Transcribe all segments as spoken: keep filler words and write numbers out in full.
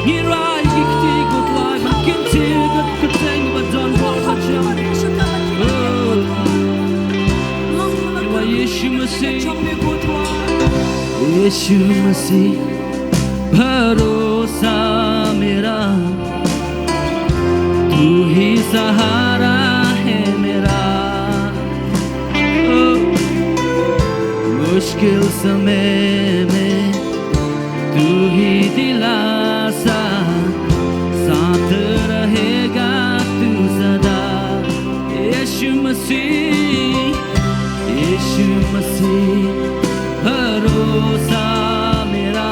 Ngi rai ki kti ko Trai ban kyntiew ïa ka kyrteng ba don bor ba jam. Ïa Yeshu Masih. यीशु मसीह भरोसा मेरा, तू ही सहारा है मेरा। ओ, मुश्किल समय में तू ही दिलासा, साथ रहेगा तू सदा। यीशु मसीह, यीशु मसीह, भरोसा मेरा,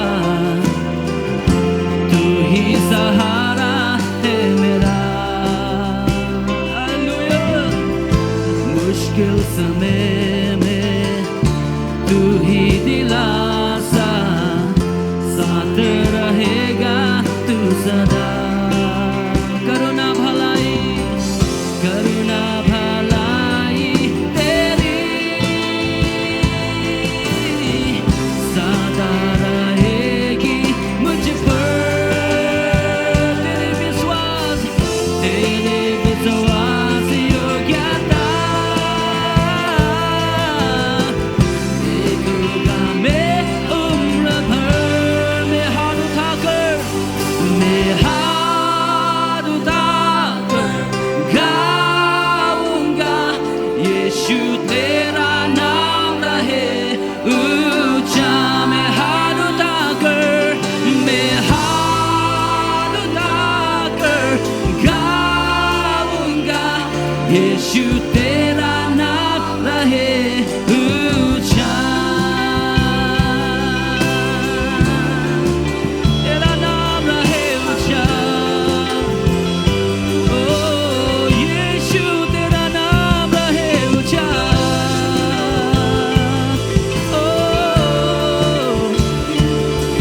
तू ही सहारा है मेरा। हालेलुया। मुश्किल समय में तू ही दिलासा, साथ रहेगा तू सदा। करुणा भलाई, करुणा भलाई तेरी सदा रहेगी मुझ पर। तेरे विश्वास, तेरे विश्वास योग्यता देखूंगा मैं उम्र भर। मैं हाथ उठाकर, मैं हाथ उठाकर गाऊंगा, यीशु तेरा नाम रहे ऊंचा। मैं हाथ उठाकर, मैं हाथ उठाकर गाऊंगा, यीशु तेरा नाम रहे ऊंचा। तेरा नाम रहे ऊंचा। ओ यीशु, तेरा नाम रहे ऊंचा। ओ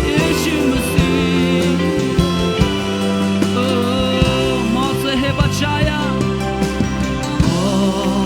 यीशु मसीह। ओ मौत से है बचाया। ओ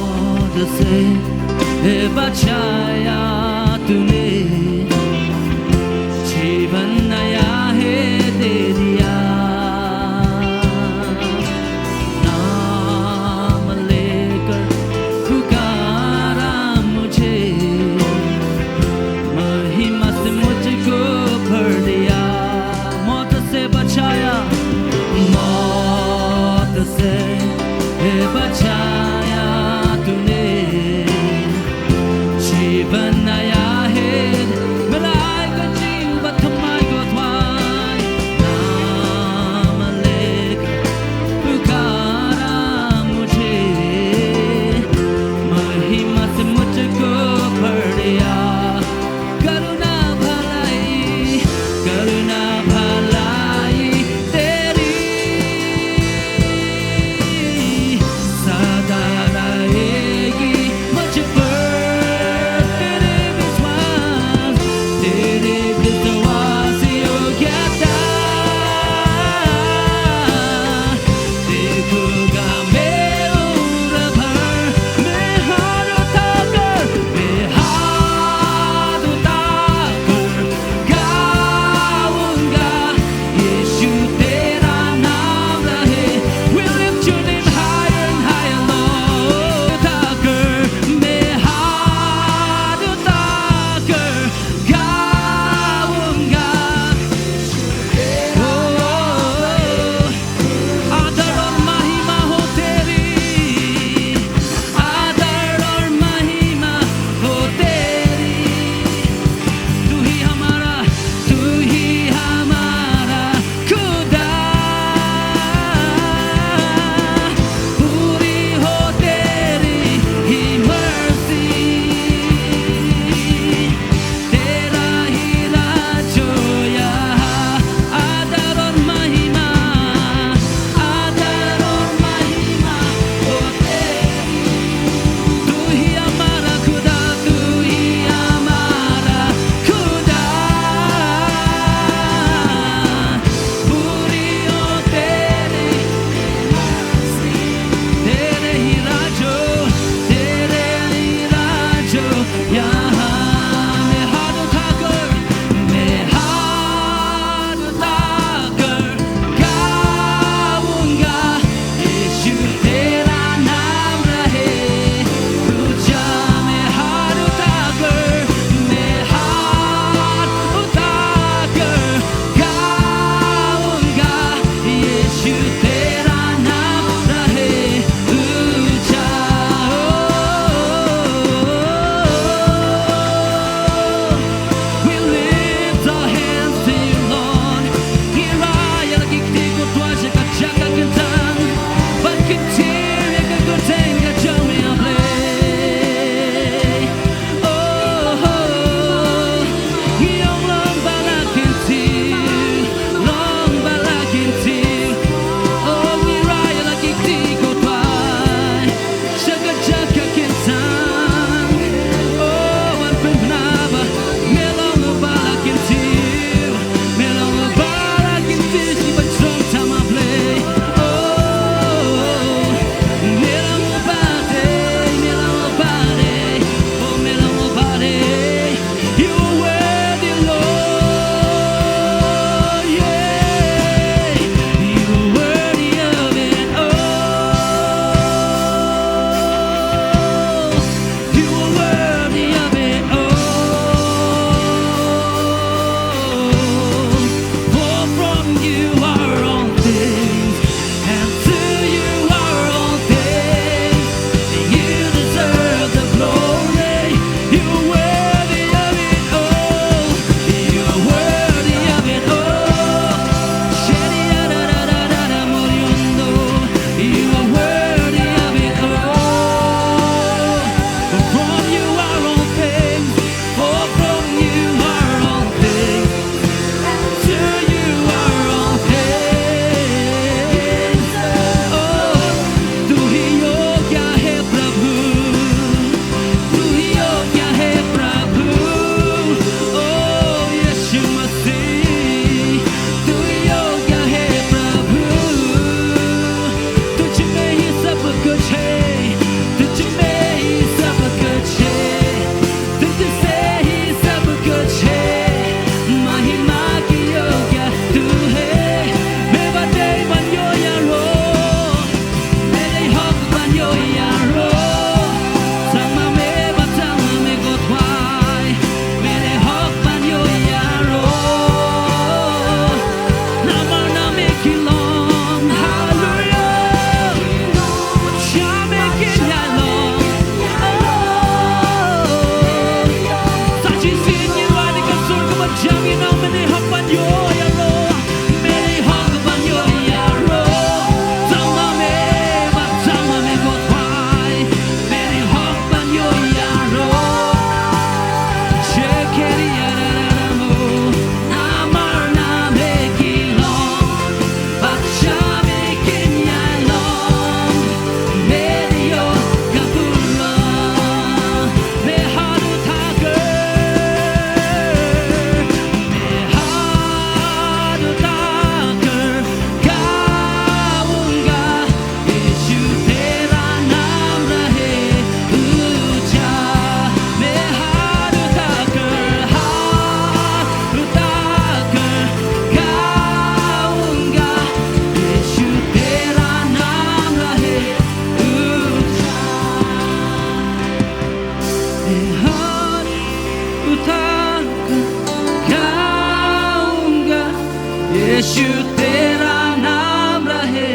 यीशु तेरा नाम रहे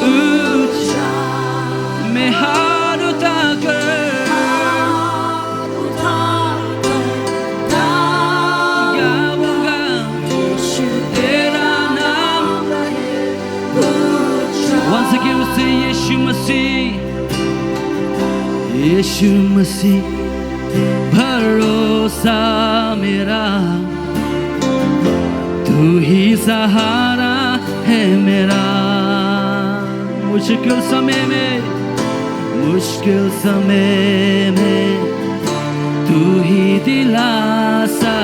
ऊंचा। मैं हार उठा कर गाऊंगा। यीशु तेरा नाम रहे ऊंचा। Once again we say यीशु मसीह, यीशु मसीह भरोसा मेरा, तू ही सहारा है मेरा। मुश्किल समय में, मुश्किल समय में तू ही दिलासा,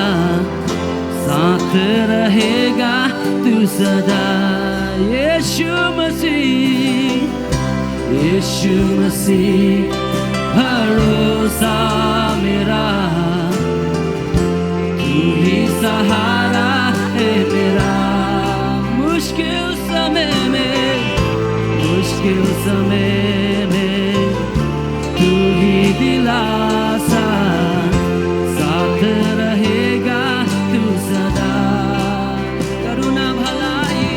साथ रहेगा तू सदा। यीशु मसीह, यीशु मसीह भरोसा मेरा, तू ही सहारा है मेरा। मुश्किल समय में, मुश्किल समय में तू ही दिलासा, साथ रहेगा तू सदा। करुणा भलाई,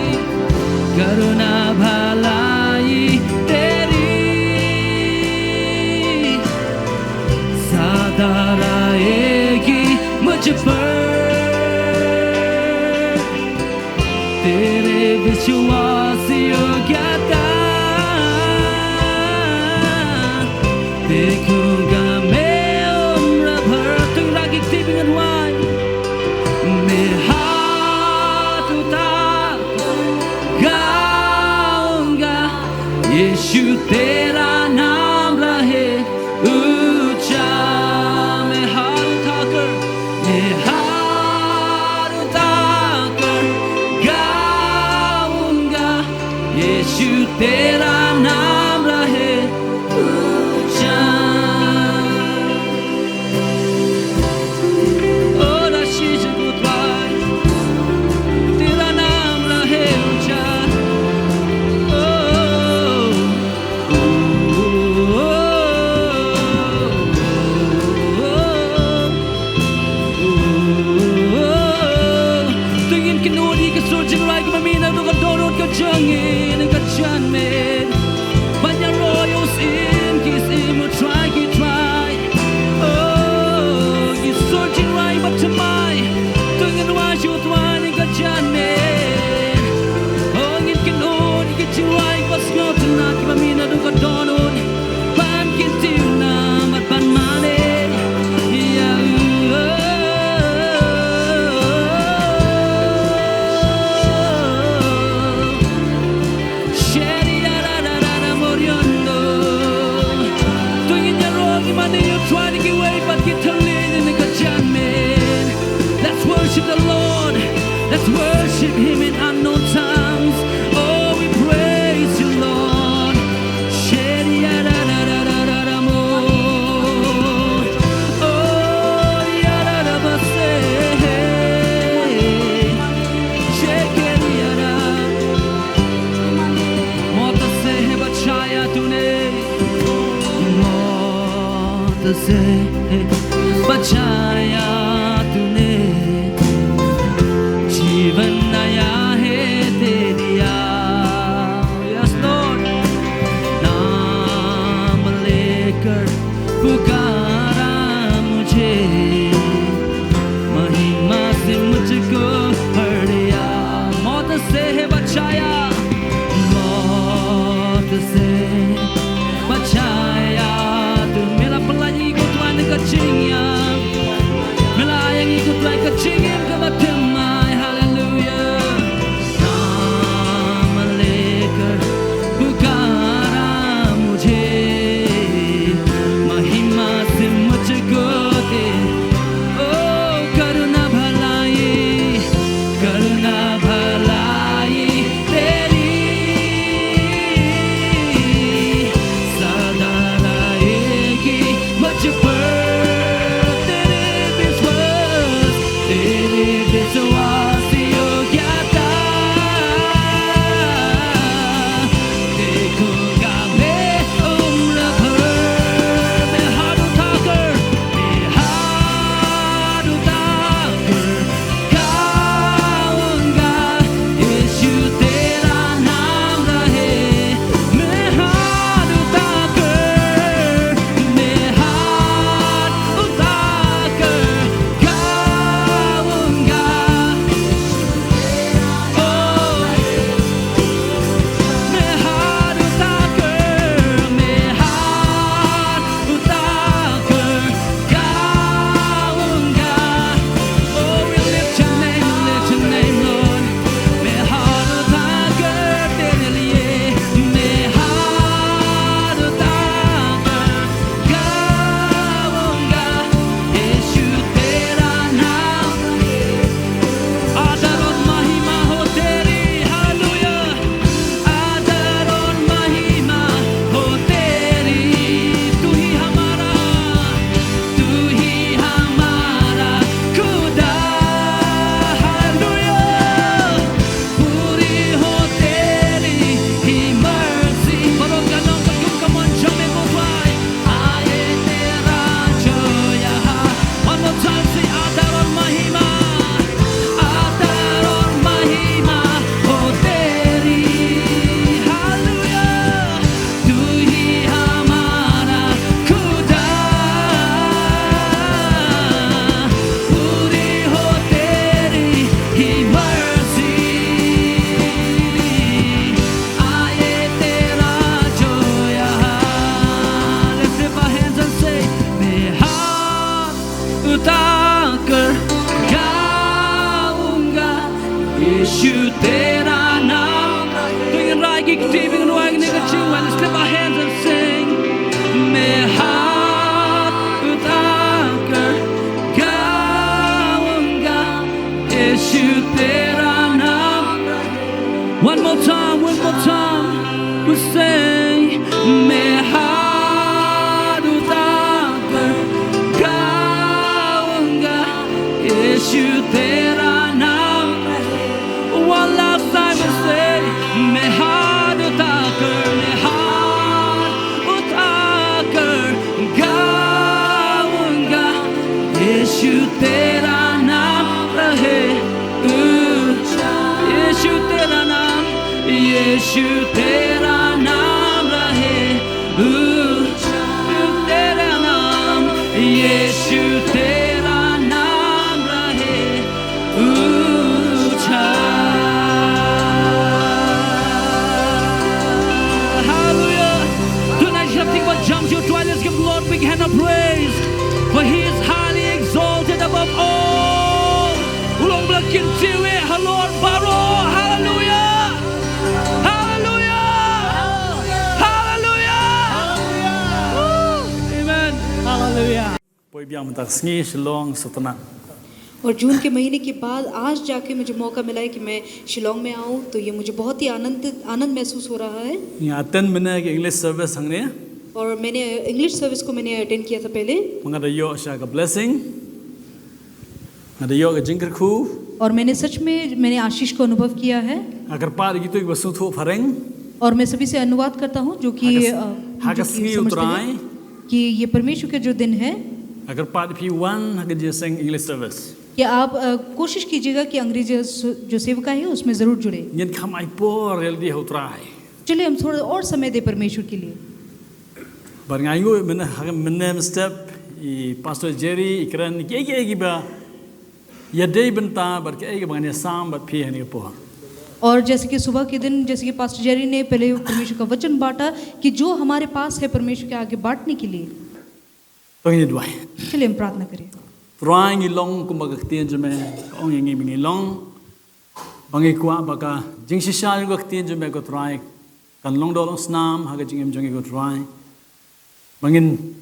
करुणा भलाई तेरी सदा रहेगी मुझ पर। तेरे विश्वास योग्यता देखूंगा मैं उम्र भर। Tu'n rak ïa ki ktien bynriew, ngan wai. मैं हाथ उठा गाऊंगा, यीशु तेरा नाम रहे ऊंचा। मैं हाथ उठाकर, मैं हाथ उठाकर गाऊंगा, यीशु तेरा नाम रहे ऊंचा। ओ रशी जगुतवार, तेरा नाम रहे ऊंचा। ओ, ओ, ओ, ओ, ओ। Te ngin kynnoh ïa ka sur jingrai kaba mih naduh ka dohnud ka jong ngi, ka jingmut. Ban ïaroh ïa u syiem ki syiem, u Trai ki trai. Oh, ki sur jingrai ba thymmai. To ngin wai sha u Trai ïa ka jingmut. Oh, ngin kynnoh ïa ka jingrai ba sngewtynnat kaba mih naduh ka dohnud. Ban kyntiew namar ban mane ïa u. Sheri ya ra ra ra ra morion. To ngin ïaroh, ngin mane ïa u Trai da kiwei pat ki thylliej na ka jingmut. Let's worship the Lord. Let's worship Him in unknown tongues. Oh, we praise you, Lord. Sheri ya ra ra ra ra ra ra mo. Oh, ya ra ra ba se. Shekeri ya ra. मौत से है बचाया तूने, मौत से है बचाया तूने, जीवन नया है दे दिया। Yes, Lord. नाम लेकर पुकारा मुझे, महिमा से मुझको भर दिया। मौत से है बचाया, मौत से बचाया तू। Mela pynlait ïa ngi ko Trai na ka jingim. तेरा नाम. To ngin rai ki kti, ba ngin wan ha kane ka jingwan, let's lift our hands and sing. मैं हाथ उठाकर गाऊंगा, यीशु तेरा नाम. One more time, one more time. We say, मैं हाथ उठाकर गाऊंगा, यीशु तेरा नाम. One last time we say, मैं हाथ उठाकर, मैं हाथ उठाकर गाऊंगा, यीशु तेरा नाम रहे ऊंचा. यीशु तेरा नाम, यीशु तेरा नाम रहे ऊंचा. तेरा नाम, यीशु तेरा नाम रहे ऊंचा. Hallelujah. Tonight, if you think about jump your toilet, let's give the Lord a big hand of praise. For he is highly exalted above all. U long ba la kyntiew ïa halor baroh. Hallelujah. Hallelujah. Hallelujah. Woo. Amen. Hallelujah. Poi biang mynta ka sngi Shillong sngewtynnat. और जून के महीने के बाद आज जाके मुझे मौका मिला है कि मैं शिलोंग में आऊँ, तो ये मुझे बहुत ही आनंद आनंद महसूस हो रहा है. Nga attend mynne ka English service hangne. और मैंने इंग्लिश सर्विस को मैंने अटेंड किया था पहले. Nga da ïoh shisha ka blessing. Nga da ïoh ka jingkyrkhu. और मैंने सच में मैंने आशीष को अनुभव किया है. Nga kyrpad ïa kito kiba sngewthuh phareng. और मैं सभी से अनुवाद करता हूँ जो कि, ha ka, अ, ha ka जो कि sngi U समझते हैं Trai, कि ये परमेश्वर का जो दिन है. Nga kyrpad phi wan ha ka jingïaseng English service. कि आप, अ, कोशिश कीजिएगा कि अंग्रेजी स-, जो सेवकाई है उसमें जरूर जुड़े. Ngin kham ai por ïalade ha U Trai. चलिए हम थोड़ा और समय दें परमेश्वर के लिए. Bad nga ainguh mynne, ha mynne mynstep i Pastor Jerry, i kren kiei kiei kiba ïadei bynta bad kaei kaba ngan ïasam bad phi ha kane ka por. और जैसे कि सुबह के दिन, जैसे कि पास्टर जेरी ने पहले परमेश्वर का वचन बांटा कि जो हमारे पास है परमेश्वर के आगे बांटने के लिए. To ngin duwai. चलिए हम प्रार्थना करें. Trai, ngi long kumba ka ktien jong me ka ong ïa ngi ba ngi long, ba ngi kwah ba ka jingshisha jong ka ktien jong me ko Trai kan long doh long snam ha ka jingim jong ngi ko Trai. Ba ngin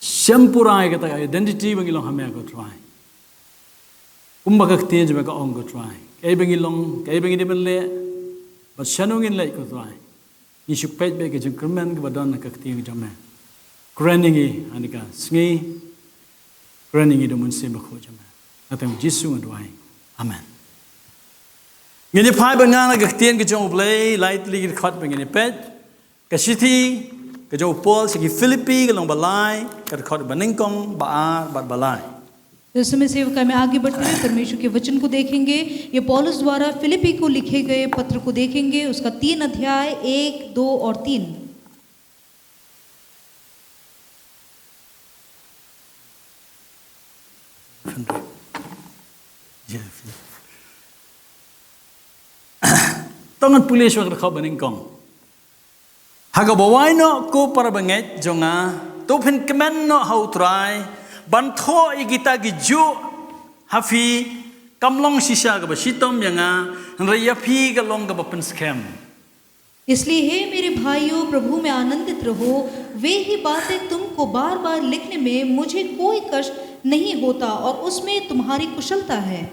shem pura ïa kata ka identity ba ngi long ha me ko Trai. Kumba ka ktien jong me ka ong ko Trai, kaei ba ngi long, kaei ba ngi dei ban leh, bad shano ngin leit ko Trai. Ngi shu peit beit ka jingkyrmen kaba don ha ka ktien jong me. Kren ïa ngi ha kane ka sngi. Kren ïa ngi da u Mynsiem Bakhuid jong me. Ha ka kyrteng U Jisu nga duwai. Amen. Ngin ïa phai bad nga na ka ktien ka jong U Blei, lai tylli ki dkhot ba ngin ïa peit. Ka shithi ka jong u Paul sha ki Philippi, ka lynnong ba lai, ka dkhot ba nyngkong, ba ar bad ba lai. तो इस समय सेवकाई में आगे बढ़ते हुए परमेश्वर के वचन को देखेंगे. ये पौलुस द्वारा फिलिप्पी को लिखे गए पत्र को देखेंगे, उसका तीन अध्याय, एक, दो और तीन. To ngan pule shuwa ka dkhot ba nyngkong. Ha kaba wai noh ko para bangeit jong nga, to phin kmen noh ha U Trai, ban thoh ïa kita kijuh ha phi kam long shisha kaba shitom ïa nga, hynrei ïa phi ka long kaba pynskhem. इसलिए हे मेरे भाइयों, प्रभु में आनंदित रहो। वे ही बातें तुमको बार-बार लिखने में मुझे कोई कष्ट नहीं होता और उसमें तुम्हारी कुशलता है.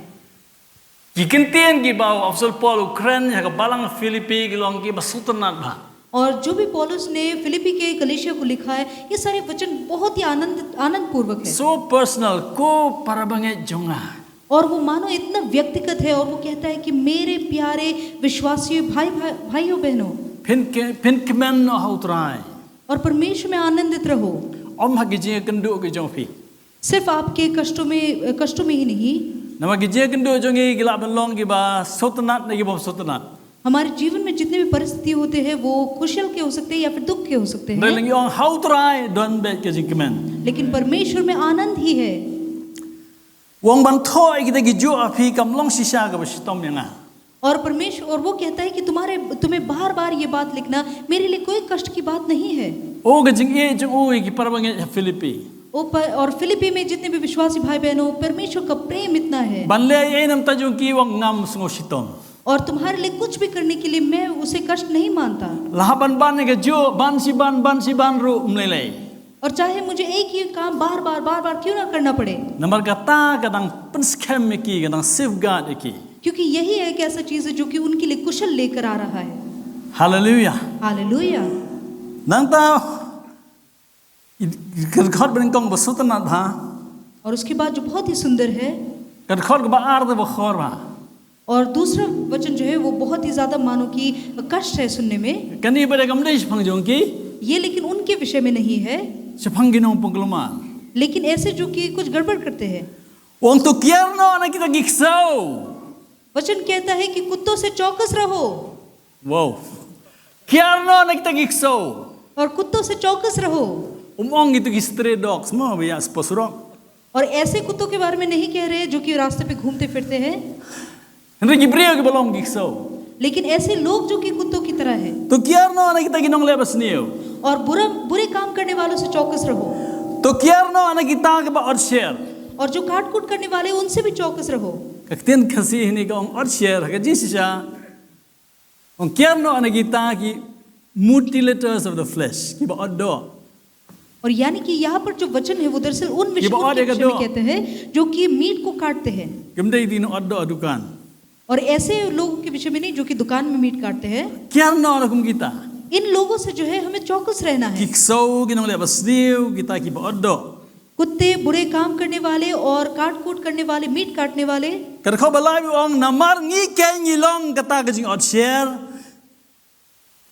Ki kyntien kiba u Apostol Paul u kren ha ka balang Philippi ki long kiba sngewtynnat bha. और जो भी पौलुस ने फिलिप्पी के कलीसिया को लिखा है, ये सारे वचन बहुत ही आनंद, आनंदपूर्वक है. So personal, ko para bangeit jong nga. और वो मानो इतना व्यक्तिगत है और वो कहता है कि मेरे प्यारे विश्वासी भाई, भाई, भाइयों बहनों, phin ke, phin kmen noh ha U Trai. और परमेश्वर में आनंदित रहो. Ym ha ki jingïakynduh ki jong phi. सिर्फ आपके कष्टों में, कष्टों में ही नहीं. Namar ki jingïakynduh jong ngi ki lah ban long kiba sngewtynnat ne kiba ym sngewtynnat. हमारे जीवन में जितने भी परिस्थिति होते हैं, वो कुशल के हो सकते हैं या फिर दुख के हो सकते हैं. Hynrei lada ngi ong ha U Trai don beit ka jingkmen. लेकिन परमेश्वर में आनंद ही है. U ong ban thoh ïa kita kijuh ha phi kam long shisha kaba shitom ïa nga. और परमेश्वर, और वो कहता है कि तुम्हारे, तुम्हें बार-बार ये बात लिखना मेरे लिए कोई कष्ट की बात नहीं है. O ka jingïeit jong u ïa ki para bangeit ha Philippi. ओ प-, और फिलिप्पी में जितने भी विश्वासी भाई बहनों, परमेश्वर का प्रेम इतना है। Ban leh ei ei namar jong ki, u ong ngam sngew shitom. और तुम्हारे लिए कुछ भी करने के लिए मैं उसे कष्ट नहीं मानता। Lah ban ban ïa kajuh ban shi ban ban shi ban ruh ym lei lei. और चाहे मुझे एक ही काम बार बार बार बार क्यों ना करना पड़े। Namar kata ka dang pynskhem ïa ki, ka dang safeguard ïa ki. क्योंकि यही एक ऐसा चीज है जो कि उनके लिए कुशल लेकर आ रहा है। Haleluia. हालेलुया। Nangta, i, ka dkhot ba nyngkong ba sngewtynnat bha. और उसके बाद जो बहुत ही सुंदर है। Ka dkhot kaba ar te ba khor bha. और दूसरा वचन जो है वो बहुत ही ज्यादा मानो कि कष्ट है सुनने में। Kane pat kam dei shaphang jong ki. ये लेकिन उनके विषय में नहीं है। Shaphang ki nongpynkulmar. लेकिन ऐसे जो कि कुछ गड़बड़ करते हैं। U ong to kiar noh na kita ki ksew. वचन कहता है कि कुत्तों से चौकस रहो। Wow. Kiar noh na kita ki ksew. और कुत्तों से चौकस रहो। Um ong kito ki stray dogs mo ba ïaid spah surok. और ऐसे कुत्तों के बारे में नहीं कह रहे जो कि रास्ते पे घूमते फिरते हैं। Hynrei ki briew kiba long ki ksew. लेकिन ऐसे लोग जो कि कुत्तों की तरह हैं। To kiar noh na kita ki nongleh basniew. और बुरा, बुरे काम करने वालों से चौकस रहो। To kiar noh na kita kiba otsher. और जो काटकूट करने वाले, उनसे भी चौकस रहो। Ka ktien Khasi hangne ka ong otsher, ha ka jingshisha ong kiar noh na kita ki mutilators of the flesh, kiba otdoh. और यानी कि यहाँ पर जो वचन है वो दरअसल उन विषयों के विषय में कहते हैं जो कि मीट को काटते हैं। Kim dei kine ki otdoh dukan. और ऐसे लोगों के विषय में नहीं जो कि दुकान में मीट काटते हैं। Kiar noh na kum kita. इन लोगों से जो है हमें चौकस रहना है। Ki ksew, ki nongleh basniew, kita kiba otdoh. कुत्ते, बुरे काम करने वाले और काटकूट करने वाले, मीट काटने वाले। Ka dkhot ba lai u ong namar ngi keiñ ngi long kata ka jingotsher.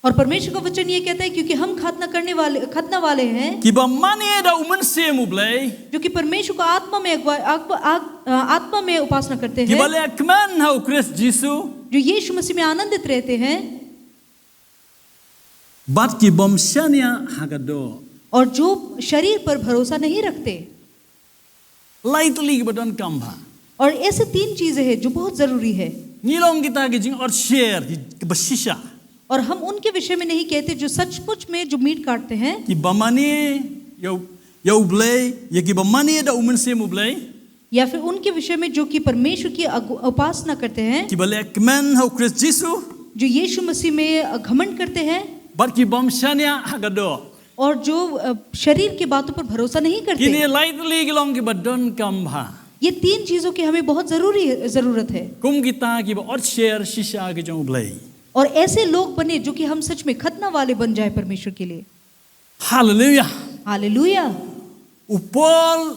और परमेश्वर का वचन ये कहता है, क्योंकि हम खतना करने वाले, खतना वाले हैं। Kiba mane da u Mynsiem u Blei. जो कि परमेश्वर को आत्मा में अगुवा-, आग-, आग-, अ, आत्मा में उपासना करते हैं। Kiba leh kmen ha u Khrist Jisu. जो यीशु मसीह में आनंदित रहते हैं। Bad ki bym shaniah ha ka doh. और जो शरीर पर भरोसा नहीं रखते। Lai tylli kiba donkam bha. और ऐसे तीन चीजें हैं जो बहुत जरूरी है। Ngi long kita ki jingotsher, ki, kiba shisha. और हम उनके विषय में नहीं कहते जो सचमुच में जो मीट काटते हैं। Kiba mane ïa u, ïa u Blei, ïa kiba mane da u Mynsiem u Blei. या फिर उनके विषय में जो कि परमेश्वर की अगु-, उपासना करते हैं। Kiba leh kmen ha u Khrist Jisu. जो यीशु मसीह में घमंड करते हैं। Bad ki bym shaniah ha ka doh. और जो, अ, शरीर की बातों पर भरोसा नहीं करते। Kine lai tylli ki long kiba donkam bha. ये तीन चीजों की हमें बहुत जरूरी है, जरूरत है। Kum kita kiba otsher shisha ki jong u Blei. और ऐसे लोग बने जो कि हम सच में खतना वाले बन जाए परमेश्वर के लिए। Haleluya. हालेलुया। U Paul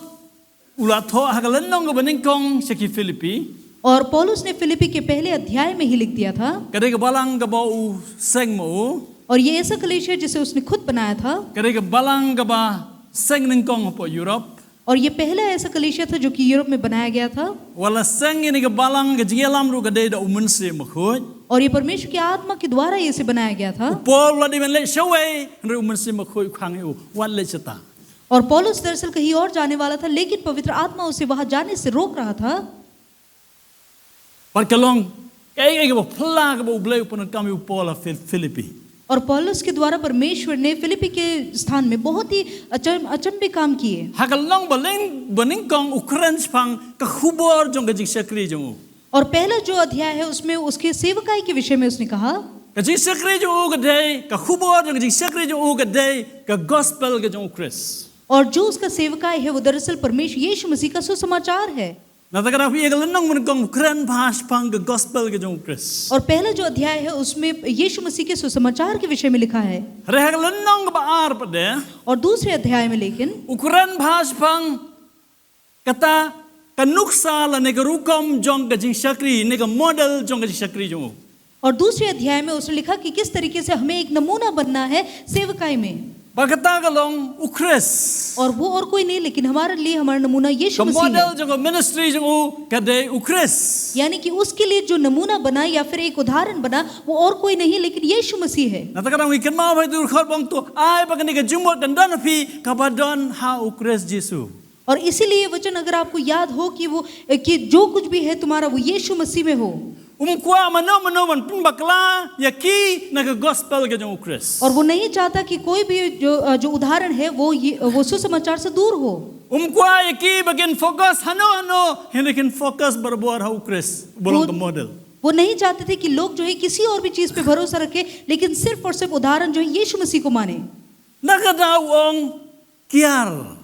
u la thoh ha ka lynnong kaba nyngkong sha ki Philippi. और पौलुस ने फिलिप्पी के पहले अध्याय में ही लिख दिया था। Ka dei ka balang kaba u seng ma u. और ये ऐसा कलीसिया जिसे उसने खुद बनाया था। Ka dei ka balang kaba seng nyngkong hapoh Europe. और ये पहला ऐसा कलीसिया था जो कि यूरोप में बनाया गया था। Wat la seng ïa kane ka balang, ka jingïalam ruh ka dei da u Mynsiem Bakhuid. और ये परमेश्वर की आत्मा के द्वारा ये इसे बनाया गया था। U Paul u la dei ban leit shawei, hynrei u Mynsiem Bakhuid u khang ïa u, wat leit shata. और पौलुस दरअसल कहीं और जाने वाला था, लेकिन पवित्र आत्मा उसे वहां जाने से रोक रहा था। Bad ka long kaei kaei kaba phylla kaba u Blei u pyndonkam ïa u Paul ha Phil-, Philippi. और पौलुस के द्वारा परमेश्वर ने फिलिप्पी के स्थान में बहुत ही अचम-, अचंभे काम किए। Ha ka lynnong ba nyng-, ba nyngkong u kren shaphang ka khubor jong ka jingshakri jong u. और पहला जो अध्याय है उसमें उसके सेवकाई के विषय में उसने कहा। Ka jingshakri jong u ka dei, ka khubor jong ka jingshakri jong u ka dei ka gospel ka jong u Khrist. और जो उसका सेवकाई है वो दरअसल परमेश्वर यीशु मसीह का सुसमाचार है। Nangta ka dkhot ba nyngkong u kren bha shaphang ka gospel ka jong u Khrist. और पहला जो अध्याय है उसमें यीशु मसीह के सुसमाचार के विषय में लिखा है। Hynrei ha ka lynnong kaba ar pat de. और दूसरे अध्याय में लेकिन u kren bha shaphang kata ka nuksa lane ka rukom jong ka jingshakri, ne ka model jong ka jingshakri jong u. और दूसरे अध्याय में उसने लिखा कि किस तरीके से हमें एक नमूना बनना है सेवकाई में। Bad kata ka long u Khrist. और वो और कोई नहीं, लेकिन हमारे लिए हमारा नमूना यीशु मसीह है। Ka model jong ka ministry jong u ka dei u Khrist. यानी कि उसके लिए जो नमूना बना या फिर एक उदाहरण बना, वो और कोई नहीं लेकिन यीशु मसीह है। Nangta ka dkhot ba nyngkong u kren bha, u ong to ai ba kane ka jingmut kan don ha phi kaba don ha u Khrist Jisu. और इसीलिए ये वचन अगर आपको याद हो कि वो, कि जो कुछ भी है तुम्हारा वो यीशु मसीह में हो। Um kwah mano mano ban pynbakla ïa ki na ka gospel ka jong u Khrist. और वो नहीं चाहता कि कोई भी जो अ, जो उदाहरण है वो ये वो सुसमाचार से दूर हो। Um kwah ïa ki ba kin focus hano hano, hynrei kin focus barabor ha u Khrist, ba long ka model. वो नहीं चाहते थे कि लोग जो है किसी और भी चीज पे भरोसा रखें, लेकिन सिर्फ और सिर्फ उदाहरण जो है यीशु मसीह को माने। Na kata u ong, kiar,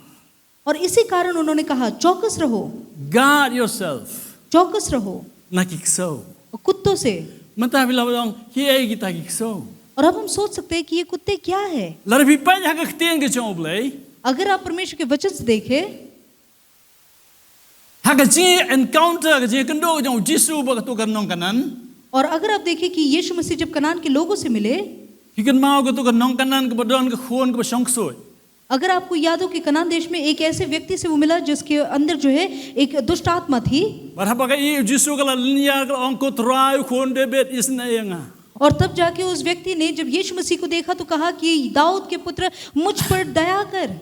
और इसी कारण उन्होंने कहा, चौकस रहो, guard yourself, चौकस रहो na ki ksew. और कुत्तों से। Mynta phi lah ban ong, kiei kita ki ksew? और अब हम सोच सकते हैं कि ये कुत्ते क्या है। Lada phi peit ha ka ktien ka jong u Blei, अगर आप परमेश्वर के वचन से देखें, ha ka jing encounter, ka jingïakynduh jong u Jisu bad kato ka nong Kanan, और अगर आप देखें कि यीशु मसीह जब कनान के लोगों से मिले, phi kynmaw kato ka nong Kanan kaba don ka khun kaba shong ksuid. अगर आपको याद हो कि कनान देश में एक ऐसे व्यक्ति से वो मिला जिसके अंदर जो है एक दुष्ट आत्मा थी। Bad haba ka ïohi ïa u Jisu ka la lyniar, ka la ong, ko Trai, u khun David, isynei ïa nga. और तब जाके उस व्यक्ति ने जब यीशु मसीह को देखा तो कहा कि दाऊद के पुत्र, मुझ पर दया कर।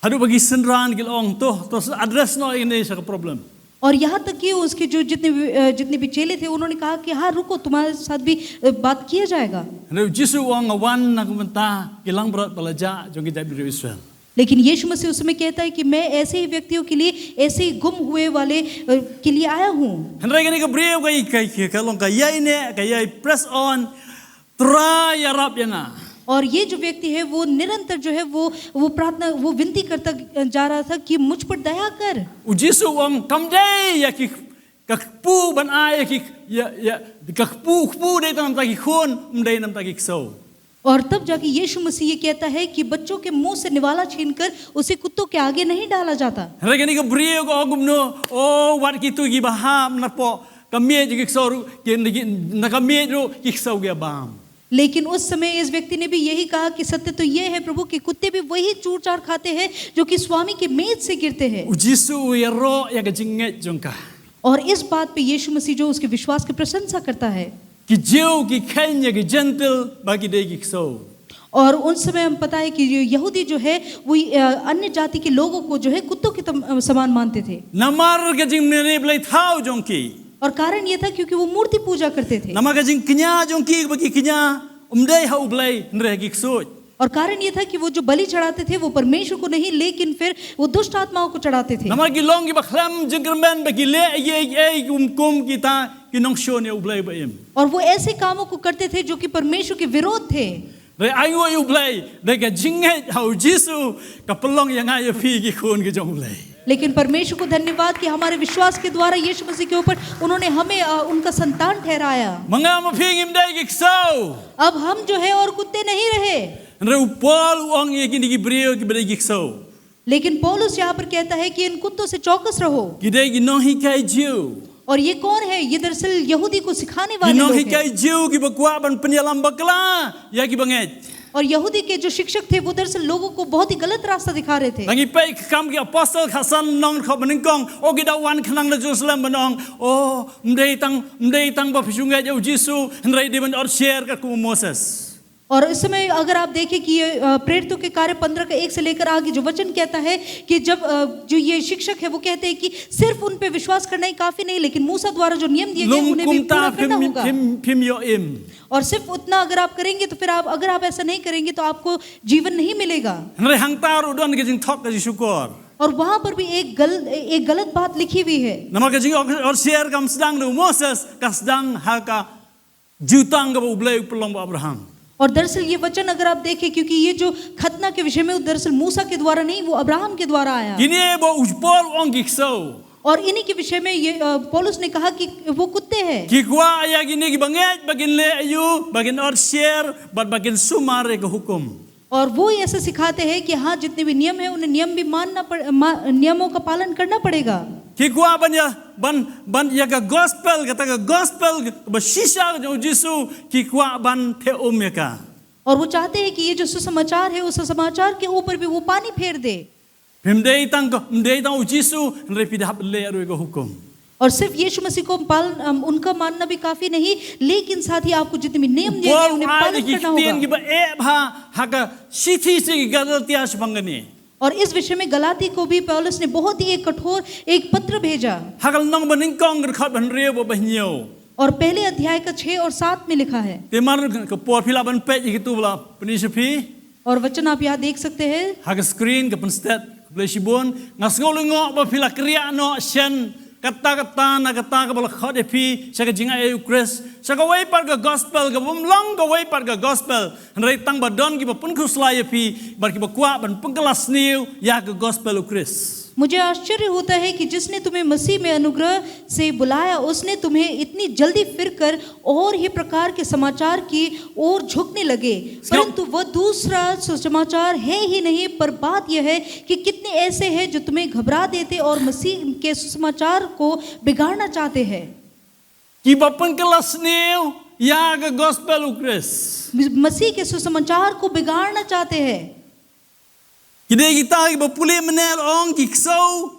Haduh ba ki synran ki la ong, to, to sa address noh ïa kane sa ka problem. और यहाँ तक कि उसके जो जितने भी अ, जितने भी चेले थे, उन्होंने कहा कि हाँ, रुको, तुम्हारे साथ भी अ, बात किया जाएगा। Hynrei u Jisu u ong, nga wan na ka bynta ki langbrot ba la jah jong ki jaitbynriew Israel. लेकिन यीशु मसीह उस समय कहता है कि मैं ऐसे ही व्यक्तियों के लिए, ऐसे ही गुम हुए वाले अ, के लिए आया हूँ। Hynrei kane ka briew ka, ka, ka, ka long ka ïaineh, ka ïai press on, Trai, ïarap ïa nga. और ये जो व्यक्ति है, वो निरंतर जो है वो वो प्रार्थना, वो विनती करता जा रहा था कि मुझ पर दया कर। U Jisu u ong, kam dei ïa ki, ka kpu ban ai ïa ki, ïa, ïa, ka kpu, kpu dei tang namar ki khun, ym dei namar ki ksew. और तब जाके यीशु मसीह ये कहता है कि बच्चों के मुंह से निवाला छीनकर उसे कुत्तों के आगे नहीं डाला जाता। Hynrei kane ka briew ka ong kumno, o, wat kito kiba hap napoh ka miej ki ksew ruh, ki, ki, na ka miej ruh ki ksew ki ïa bam. लेकिन उस समय इस व्यक्ति ने भी यही कहा कि सत्य तो ये है प्रभु कि कुत्ते भी वही चूर चार खाते हैं जो कि स्वामी के मेज से गिरते हैं। U Jisu u ïaroh ïa ka jingngeit jong ka. और इस बात पे यीशु मसीह जो उसके विश्वास की प्रशंसा करता है। Ki Jiw ki kheiñ ïa ki Jentil ba ki dei ki ksew. और उन समय हम पता है कि ये यहूदी जो है वो अ, अन्य जाति के लोगों को जो है कुत्तों के तम- अ, समान मानते थे। Namar ka jingmane bleithaw jong ki. और कारण ये था क्योंकि वो मूर्ति पूजा करते थे। Namar ka jingkñia jong ki ba ki kñia, ym dei ha U Blei, hynrei ha ki ksuid. और कारण ये था कि वो जो बलि चढ़ाते थे वो परमेश्वर को नहीं लेकिन फिर वो दुष्ट आत्माओं को चढ़ाते थे। Namar ki long kiba khlem jingkyrmen ba ki leh ïa, ïa, ïa, kum, kum kita ki nongshun ïa U Blei ba im. और वो ऐसे कामों को करते थे जो कि परमेश्वर के विरोध थे। Hynrei ai nguh ïa U Blei, da ka jingngeit ha U Jisu, ka pynlong ïa nga ïa phi ki khun ki jong U Blei. लेकिन परमेश्वर को धन्यवाद कि हमारे विश्वास के द्वारा यीशु मसीह के ऊपर उन्होंने हमें अ, उनका संतान ठहराया। Ma nga ma phi ngim dei ki ksew. अब हम जो है और कुत्ते नहीं रहे। Hynrei u Paul u ong ïa kine ki briew kiba dei ki ksew. लेकिन पौलुस यहाँ पर कहता है कि इन कुत्तों से चौकस रहो। Ki dei ki nonghikai Jiw. और ये कौन है? ये दरअसल यहूदी को सिखाने Ki वाले लोग हैं। nonghikai Jiw kiba kwah ban pynïalam bakla ïa kiba ngeit. और यहूदी के जो शिक्षक थे वो दरअसल लोगों को बहुत ही गलत रास्ता दिखा रहे थे। Ngi peit Ki Kam ki Apostol khatsan, lynnong khatbanyngkong, o, ki da wan khnang na Jerusalem ban ong, o, ym dei tang, ym dei tang ba phi shu ngeit ïa U Jisu, hynrei dei ban ot sher katkum u Moses. और इस समय अगर आप देखें कि ये अ, प्रेरितों के कार्य पन्द्रह का एक से लेकर आगे जो वचन कहता है कि जब अ, जो ये शिक्षक है वो कहते हैं कि सिर्फ उन पे विश्वास करना ही काफी नहीं, लेकिन मूसा द्वारा जो नियम दिए गए Lum उन्हें भी kumta पूरा करना phim, होगा। phim, phim ïoh im. और सिर्फ उतना अगर आप करेंगे तो फिर आप, अगर आप ऐसा नहीं करेंगे तो आपको जीवन नहीं मिलेगा। Hynrei hangta ruh don ka jingthok ka jingshukor. और वहां पर भी एक गल एक गलत बात लिखी हुई है। Namar ka jingot sher kam sdang da u Moses, ka sdang ha ka jutang kaba U Blei u pynlong bad Abraham. और दरअसल ये वचन अगर आप देखें, क्योंकि ये जो खतना के विषय में, वो दरअसल मूसा के द्वारा नहीं, वो अब्राहम के द्वारा आया। Kine ba u Paul u ong ki ksew. और इन्हीं के विषय में ये अ, पौलुस ने कहा कि वो कुत्ते हैं। Ki kwah ïa kine kiba ngeit ba kin leh aïu, ba kin ot sher, bad ba kin sumar ïa ka hukum. और वो ही ऐसे सिखाते हैं कि हाँ, जितने भी नियम हैं उन्हें नियम भी मानना पड़, मा, नियमों का पालन करना पड़ेगा। Ki kwah ban ïa, ban, ban ïa ka gospel, kata ka gospel ba shisha ka jong U Jisu, ki kwah ban theh um ïa ka. और वो चाहते हैं कि ये जो सुसमाचार है, उस सुसमाचार के ऊपर भी वो पानी फेर दे। Phim dei tang ka, ym dei tang U Jisu, hynrei phi da hap leh ruh ïa ka hukum. और सिर्फ यीशु मसीह को पालन, अम, उनका मानना भी काफी नहीं, लेकिन साथ ही आपको जितने भी नियम दिए गए Paul उन्हें ai पालन ki करना ktien होगा। kiba eh bha ha ka shithi sha ki Galatia shaphang kane. और इस विषय में गलाती को भी पौलुस ने बहुत ही एक कठोर एक पत्र भेजा। Ha ka lynnong banyngkong, dkhot ba hynriew bad ba hynñiew. और पहले अध्याय का छह और सात में लिखा है। Te mar ka por phi lah ban peit ïa kito ba la pyni sha phi. और वचन आप यहाँ देख सकते हैं। Ha ka screen ka pynstet khublei shibun. Nga sngew lyngngoh ba phi la kynriah noh shen katta katta na katta kaba la khot ïa phi sha ka jingaiei u Khrist, sha kawei pat ka gospel kaba ym long kawei pat ka gospel, hynrei tang ba don kiba pynkhuslai ïa phi bad kiba kwah ban pynkylla sniew ïa ka gospel u Khrist. मुझे आश्चर्य होता है कि जिसने तुम्हें मसीह में अनुग्रह से बुलाया, उसने तुम्हें इतनी जल्दी फिरकर और ही प्रकार के समाचार की ओर झुकने लगे। इसका परंतु वह दूसरा सुसमाचार है ही नहीं, पर बात यह है कि कितने ऐसे हैं जो तुम्हें घबरा देते और मसीह के सुसमाचार को बिगाड़ना चाहते हैं। Kiba pynkylla sniew ïa ka gospel u Khrist. मसीह के सुसमाचार को बिगाड़ना चाहते हैं। Ki dei kita kiba pule mynne la ong ki ksew,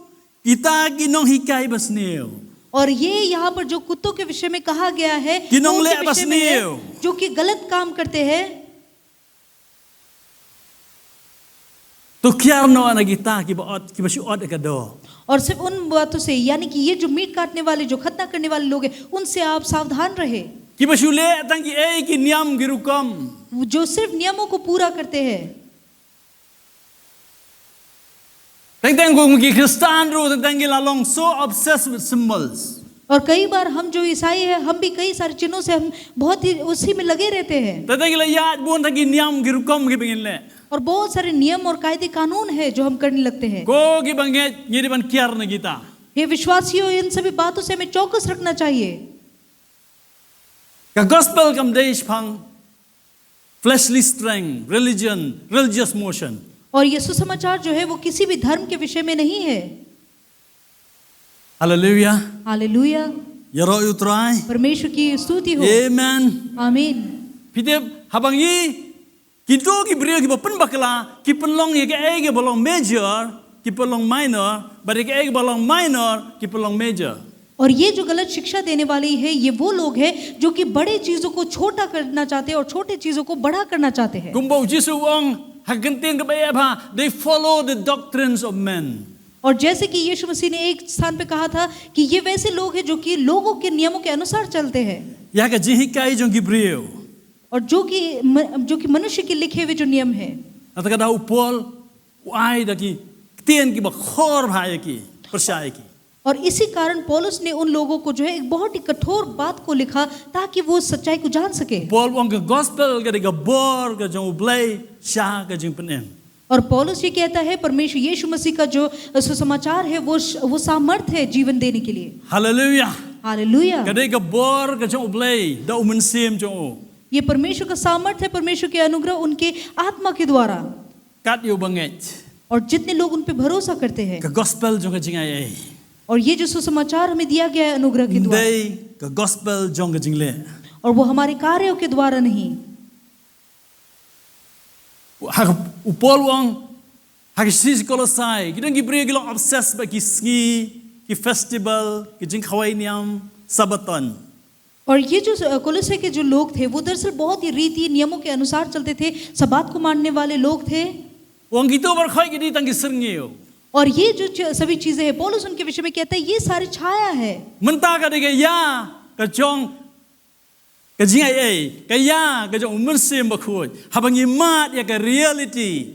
kita ki nonghikai basniew. और ये यहाँ पर जो कुत्तों के विषय में कहा गया है, Ki वो के nongleh विषय में है, basniew. जो कि गलत काम करते हैं। To kiar noh na kita kiba ot, kiba shu ot ïa ka doh. और सिर्फ उन बातों से, यानी कि ये जो मीट काटने वाले, जो खतना करने वाले लोग हैं, उनसे आप सावधान रहे। Kiba shu leh tang kiei ki niam ki rukom. जो सिर्फ नियमों को पूरा करते हैं। Teng teng kum ki Khristan ruh teng teng ki la long so obsessed with symbols. और कई बार हम जो ईसाई हैं, हम भी कई सारे चिन्हों से हम बहुत ही उसी में लगे रहते हैं। Teng teng ki la ïaid bun tang ki niam ki rukom kiba ngin leh. और बहुत सारे नियम और कायदे कानून है जो हम करने लगते हैं। Ko kiba ngeit ngi dei ban kiar na kita. हे विश्वासियों, इन सभी बातों से हमें चौकस रखना चाहिए। Ka gospel kam dei shaphang fleshly strength, religion, religious motion. और ये सुसमाचार जो है, वो किसी भी धर्म के विषय में नहीं है। Hallelujah. हालेलुया। Ïaroh ïa u Trai. परमेश्वर की स्तुति हो। Amen. आमीन। Phi tip, haba ngi, kito ki briew kiba pynbakla ki pynlong ïa kaei kaba long major, ki pynlong minor, bad ïa kaei kaba long minor ki pynlong major. और ये जो गलत शिक्षा देने वाली है, ये वो लोग हैं जो कि बड़े चीजों को छोटा करना चाहते हैं और छोटे चीजों को बड़ा करना चाहते हैं। Kumba u Jisu u ong ha ka ktien kaba eh bha, they follow the doctrines of men. और जैसे कि यीशु मसीह ने एक स्थान पे कहा था कि ये वैसे लोग हैं जो कि लोगों के नियमों के अनुसार चलते हैं। Ïa ka jinghikai jong ki briew. और जो कि म-, जो कि मनुष्य के लिखे हुए जो नियम है। Nangta ka daw u Paul u ai da ki ktien kiba khor bha ïa ki, pyrshah ïa ki. और इसी कारण पौलुस ने उन लोगों को जो है एक बहुत ही कठोर बात को लिखा ताकि वो सच्चाई को जान सके। Paul u ong ka gospel ka dei ka bor ka jong U Blei sha ka jingpynim. और पौलुस ये कहता है, परमेश्वर यीशु मसीह का जो सुसमाचार है, वो श-, वो सामर्थ है जीवन देने के लिए। Hallelujah. हालेलुया। Ka dei ka bor ka jong U Blei da u Mynsiem jong u. ये परमेश्वर का सामर्थ है, परमेश्वर के अनुग्रह उनके आत्मा के द्वारा। Kat ïa uba ngeit. और जितने लोग उन पे भरोसा करते हैं। Ka gospel jong ka jingaiei. और ये जो सुसमाचार हमें दिया गया है अनुग्रह के द्वारा। Ym dei ka gospel jong ka jingleh. और वो हमारे कार्यों के द्वारा नहीं। Ha ka, u Paul u ong ha ka shithi Kolosai, ki don ki briew ki long obsessed bad ki sngi, ki festival, ki jingkhawai niam, Sabaton. और ये जो, अ, कोलोसे के जो लोग थे, वो दरअसल बहुत ही रीति नियमों के अनुसार चलते थे, सब्बात को मानने वाले लोग थे। U ong kito baroh khoit ki dei tang ki syrngiew. और ये जो च-, सभी चीजें हैं, पौलुस उनके विषय में कहता है, ये सारी छाया है। Mynta ka dei ka ïa ka jong ka jingaiei, ka ïa ka jong u Mynsiem Bakhuid. Haba ngi mad ïa ka reality.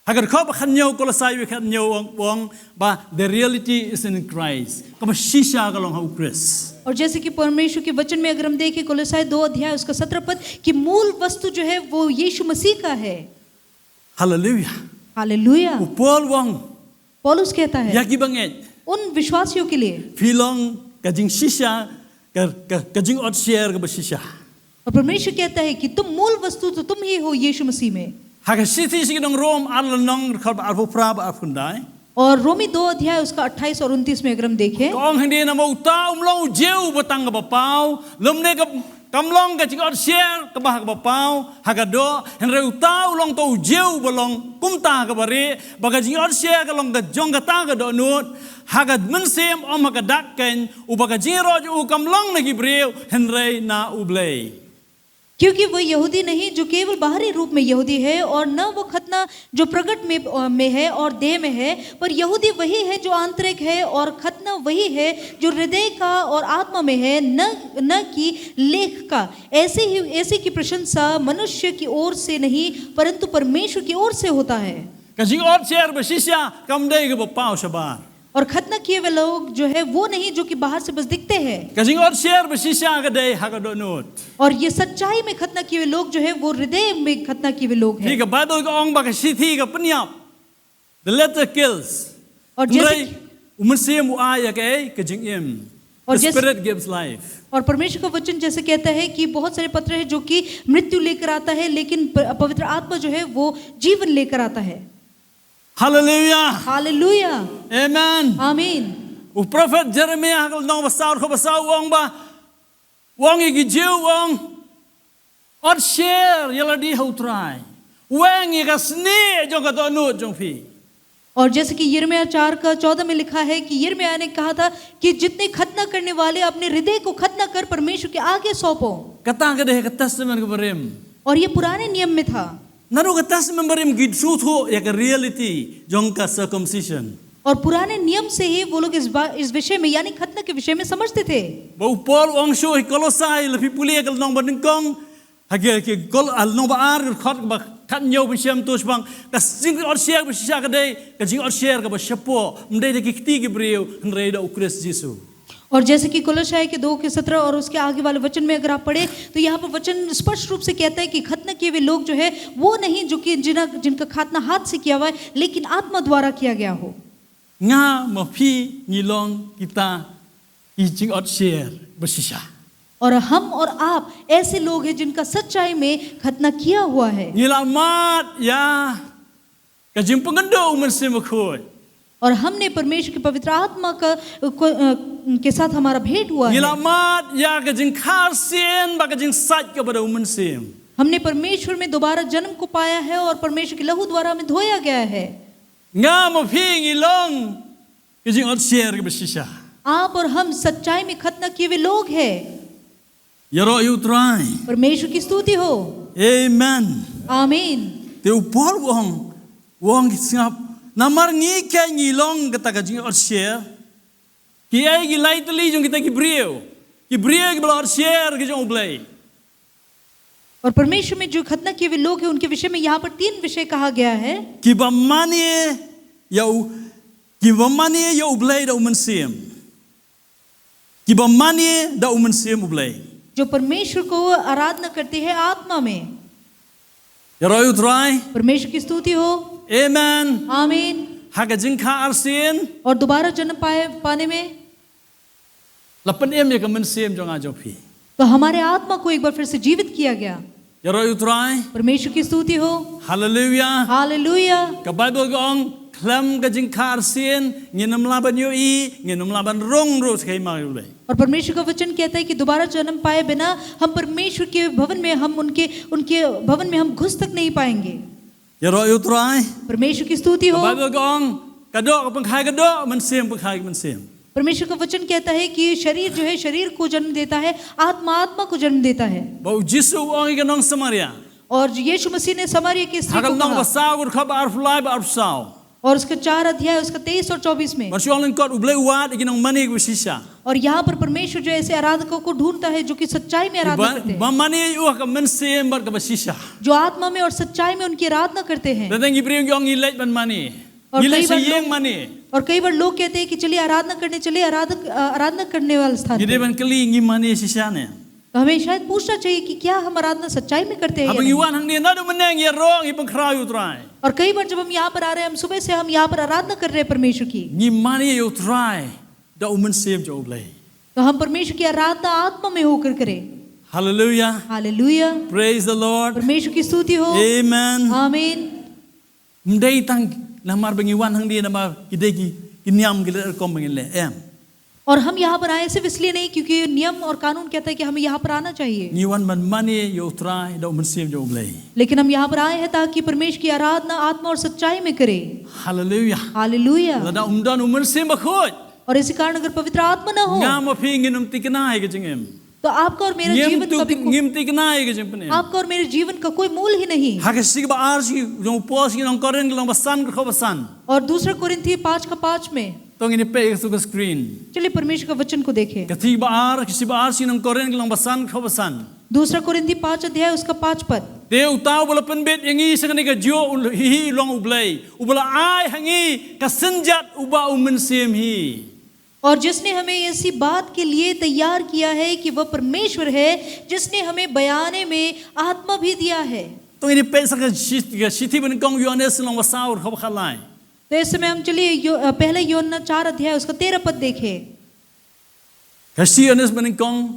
Ha ka dkhot ba khathynñiew, Kolosai wei khathynñiew u ong, u ong ba the reality is in Christ. Kaba shisha ka long ha u Khrist. और जैसे कि परमेश्वर के वचन में अगर हम देखें, कोलोसाई दो अध्याय उसका सत्रह पद, कि मूल वस्तु जो है वो यीशु मसीह का है। Hallelujah. हालेलुया। U Paul u ong, पौलुस कहता है, ïa kiba ngeit, उन विश्वासियों के लिए, phi long ka jingshisha, ka, ka, ka jingotsher kaba shisha. और परमेश्वर कहता है कि तुम मूल वस्तु तो तुम ही हो यीशु मसीह में। Ha ka shithi sha ki nong Rom ar lynnong, dkhot ba arphew phra bad arphew khyndai. और रोमी दो अध्याय उसका अट्ठाईस और उनतीस में अगर हम देखें, ka ong hangne, namar uta um long u jiew uba tang kaba paw, lymne ka, kam long ka jingotsher kaba ha kaba paw ha ka doh, hynrei uta u long to u jiew uba long kumta ha kaba rieh, ba ka jingotsher ka long ka jong kata ka dohnud, ha ka mynsiem, ym ha ka dak keiñ, uba ka jingïaroh jong u kam long na ki briew hynrei na U Blei. क्योंकि वह यहूदी नहीं जो केवल बाहरी रूप में यहूदी है, और न वो खतना जो प्रगट में, में है और देह में है, पर यहूदी वही है जो आंतरिक है, और खतना वही है जो हृदय का और आत्मा में है, न न कि लेख का। ऐसे ही ऐसे की प्रशंसा मनुष्य की ओर से नहीं, परंतु परमेश्वर की ओर से होता है। Ka jingod sher ba shisha kam dei kaba paw shabar. और खतना किए हुए लोग जो है, वो नहीं जो कि बाहर से बस दिखते हैं। Ka jingod sher ba shisha ka dei ha ka dohnud. और ये सच्चाई में खतना किए हुए लोग जो है, वो हृदय में खतना किए हुए लोग हैं। Phi, ka Baibl ka ong ba ka shithi ka pynïap, the letter kills. और जैसे Hynrei u Mynsiem u ai ïa kaei? Ka jingim. और The जैसे Spirit gives life. और परमेश्वर का वचन जैसे कहता है कि बहुत सारे पत्र हैं जो कि मृत्यु लेकर आता है, लेकिन प-, पवित्र आत्मा जो है, वो जीवन लेकर आता है। Hallelujah. हालेलुया। Amen. आमीन। U prophet Jeremiah ha ka lynnong ba saw, dkhot ba saw, u ong ba, u ong ïa ki Jiw, u ong, ot sher ïa lade ha U Trai. Weng ïa ka snieh jong ka dohnud jong phi. और जैसे कि यिर्मयाह चार का चौदह में लिखा है कि यिर्मयाह ने कहा था कि जितने खतना करने वाले, अपने हृदय को खतना कर परमेश्वर के आगे सौंपो। Kata ka dei ka Testament kaba rim. और ये पुराने नियम में था। Naduh ka Testament barim ki sngewthuh ïa ka reality jong ka circumcision. और पुराने नियम से ही वो लोग इस बा-, इस विषय में, यानी खतना के विषय में समझते थे। Ba u Paul u ong shuh ha Kolosai, lada phi pule ïa ka lynnong ba nyngkong, ha ki, ki Kol-, ha lynnong ba ar, dkhot ba khathynñiew, pynshai to shaphang ka jingod sher ba shisha ka dei ka jingod sher kaba shapoh, ym dei da ki kti ki briew, hynrei da U Khrist Jisu. और जैसे कि कोलोसाई के दो के सत्रह और उसके आगे वाले वचन में अगर आप पढ़ें, तो यहाँ पर वचन स्पष्ट रूप से कहता है कि खतना किए हुए लोग जो है, वो नहीं जो कि जिना-, जिनका खतना हाथ से किया हुआ है, लेकिन आत्मा द्वारा किया गया हो। Nga ma phi ngi long kita ki jingod sher ba shisha. और हम और आप ऐसे लोग हैं जिनका सच्चाई में खतना किया हुआ है। Ngi la mad ïa ka jingpynkynduh U Mynsiem Bakhuid. और हमने परमेश्वर के पवित्र आत्मा का, को, अ, के साथ हमारा भेंट हुआ Ngi la है। mad ïa ka jingkha arsien bad ka jingsait kaba da U Mynsiem. हमने परमेश्वर में दोबारा जन्म को पाया है और परमेश्वर के लहू द्वारा हमें धोया गया है। Nga ma phi ngi long ka jingod sher kaba shisha. आप और हम सच्चाई में खतना किए हुए लोग हैं। Ïaroh ïa U Trai. परमेश्वर की स्तुति हो। Amen. आमीन। Te u Paul u ong, u ong ki sngap, namar ngi ka ngi long kata ka jingod sher. Kiei ki lai tylli jong kita ki briew? Ki briew kiba la od sher ki jong U Blei. और परमेश्वर में जो खतना किए हुए लोग हैं, उनके विषय में यहाँ पर तीन विषय कहा गया है। Kiba mane ïa U, kiba mane ïa U Blei da U Mynsiem. Kiba mane da U Mynsiem U Blei. जो परमेश्वर को आराधना करते हैं आत्मा में। Ïaroh ïa U Trai. परमेश्वर की स्तुति हो। Amen. आमीन। Ha ka jingkha arsien. और दोबारा जन्म पाए, पाने में। La pynim ïa ka mynsiem jong nga jong phi. तो हमारे आत्मा को एक बार फिर से जीवित किया गया। Ïaroh ïa U Trai. परमेश्वर की स्तुति हो। Hallelujah. हालेलुया। Ka Baibl ka ong, khlem ka jingkha arsien ngin ym lah ban ïohi, ngin ym lah ban rung ruh ha ka hima U Blei. और परमेश्वर का वचन कहता है कि दोबारा जन्म पाए बिना हम परमेश्वर के भवन में, हम उनके, उनके भवन में हम घुस तक नहीं पाएंगे। Ïaroh ïa U Trai. परमेश्वर की स्तुति हो। Ka Baibl ka ong, ka doh ka pynkha ïa ka doh, mynsiem pynkha ïa ka mynsiem. परमेश्वर का वचन कहता है कि शरीर जो है, शरीर को जन्म देता है, आत्मा आत्मा को जन्म देता है। Ba u Jisu u ong ïa ka nong Samaria. और यीशु मसीह ने सामरिया की स्त्री को कहा। Ha ka lynnong ba saw, dkhot ba arphew lai bad arphew saw. और उसका चार अध्याय, उसका तेईस और चौबीस में। Ba shu ong lyngkot, U Blei u wad ïa ki nongmane kiba shisha. और यहाँ पर परमेश्वर जो ऐसे आराधकों को ढूंढता है जो कि सच्चाई में आराधना करते हैं। Ba mane ïa u ha ka mynsiem bad kaba shisha. जो आत्मा में और सच्चाई में उनकी आराधना करते हैं। Teng teng ki briew ki ong ngi leit ban mane. और कई बार लोग, mane. और कई बार लोग कहते हैं कि चलिए आराधना करने चलिए, आराधक, अ, आराधना करने वाला स्थान पे। Ngi dei ban kylli, ngi mane shisha ne? तो हमें शायद पूछना चाहिए कि क्या हम आराधना सच्चाई में करते हैं या नहीं? Haba ngi wan hangne, naduh mynne ngi ïaroh, ngi pynkhraw ïa U Trai. और कई बार जब हम यहाँ पर आ रहे हैं, हम सुबह से हम यहाँ पर आराधना कर रहे हैं परमेश्वर की। Ngi mane ïa U Trai da U Mynsiem jong U Blei. तो हम परमेश्वर की आराधना आत्मा में होकर करें। Hallelujah. हालेलुया। Praise the Lord. परमेश्वर की स्तुति हो। Amen. आमीन। Ym dei tang namar ba ngi wan hangne namar ki dei ki, ki niam ki leh rukom ba ngin leh, em. और हम यहाँ पर आए सिर्फ इसलिए नहीं क्योंकि नियम और कानून कहता है कि हमें यहाँ पर आना चाहिए। Ngi wan ban mane ïa U Trai da U Mynsiem jong U Blei. लेकिन हम यहाँ पर आए हैं ताकि परमेश्वर की आराधना आत्मा और सच्चाई में करें। Hallelujah. हालेलुया। Lada ym don U Mynsiem Bakhuid. और इसी कारण अगर पवित्र आत्मा ना हो, nga ma phi ngin ym thikna ïa ka jingim. तो आपका और मेरा Ngim जीवन tu कभी को- ngim tikna ïa ka jingpynim. आपका और मेरे जीवन का कोई मोल ही नहीं। Ha ka shithi ba ar shi jong u Paul sha ki nong Korinth ka lynnong ba san ka dkhot ba san. और दूसरा कोरिंथी पाँच का पाँच में, To ngin ïa peit ïa ka screen. चलिए परमेश्वर का वचन को देखें। Ka shithi ba ar, ka shithi ba ar sha ki nong Korinth ka lynnong ba san ka dkhot ba san. दूसरा कोरिंथी पाँच अध्याय उसका पाँच पद। Te uta uba la pynbit ïa ngi sha kane ka jong u hi hi long U Blei, uba la ai ha ngi ka synjat uba u Mynsiem hi. और जिसने हमें ऐसी बात के लिए तैयार किया है कि वह परमेश्वर है, जिसने हमें बयाने में आत्मा भी दिया है। To ngin ïa peit sa ka shi- ka shithi ba nyngkong Ïoannis lynnong ba saw ka dkhot ba khatlai. तो इस समय हम चलिए यो, अ, पहला यूहन्ना चार अध्याय उसका तेरह पद देखें। Ka shithi Ïoannis ba nyngkong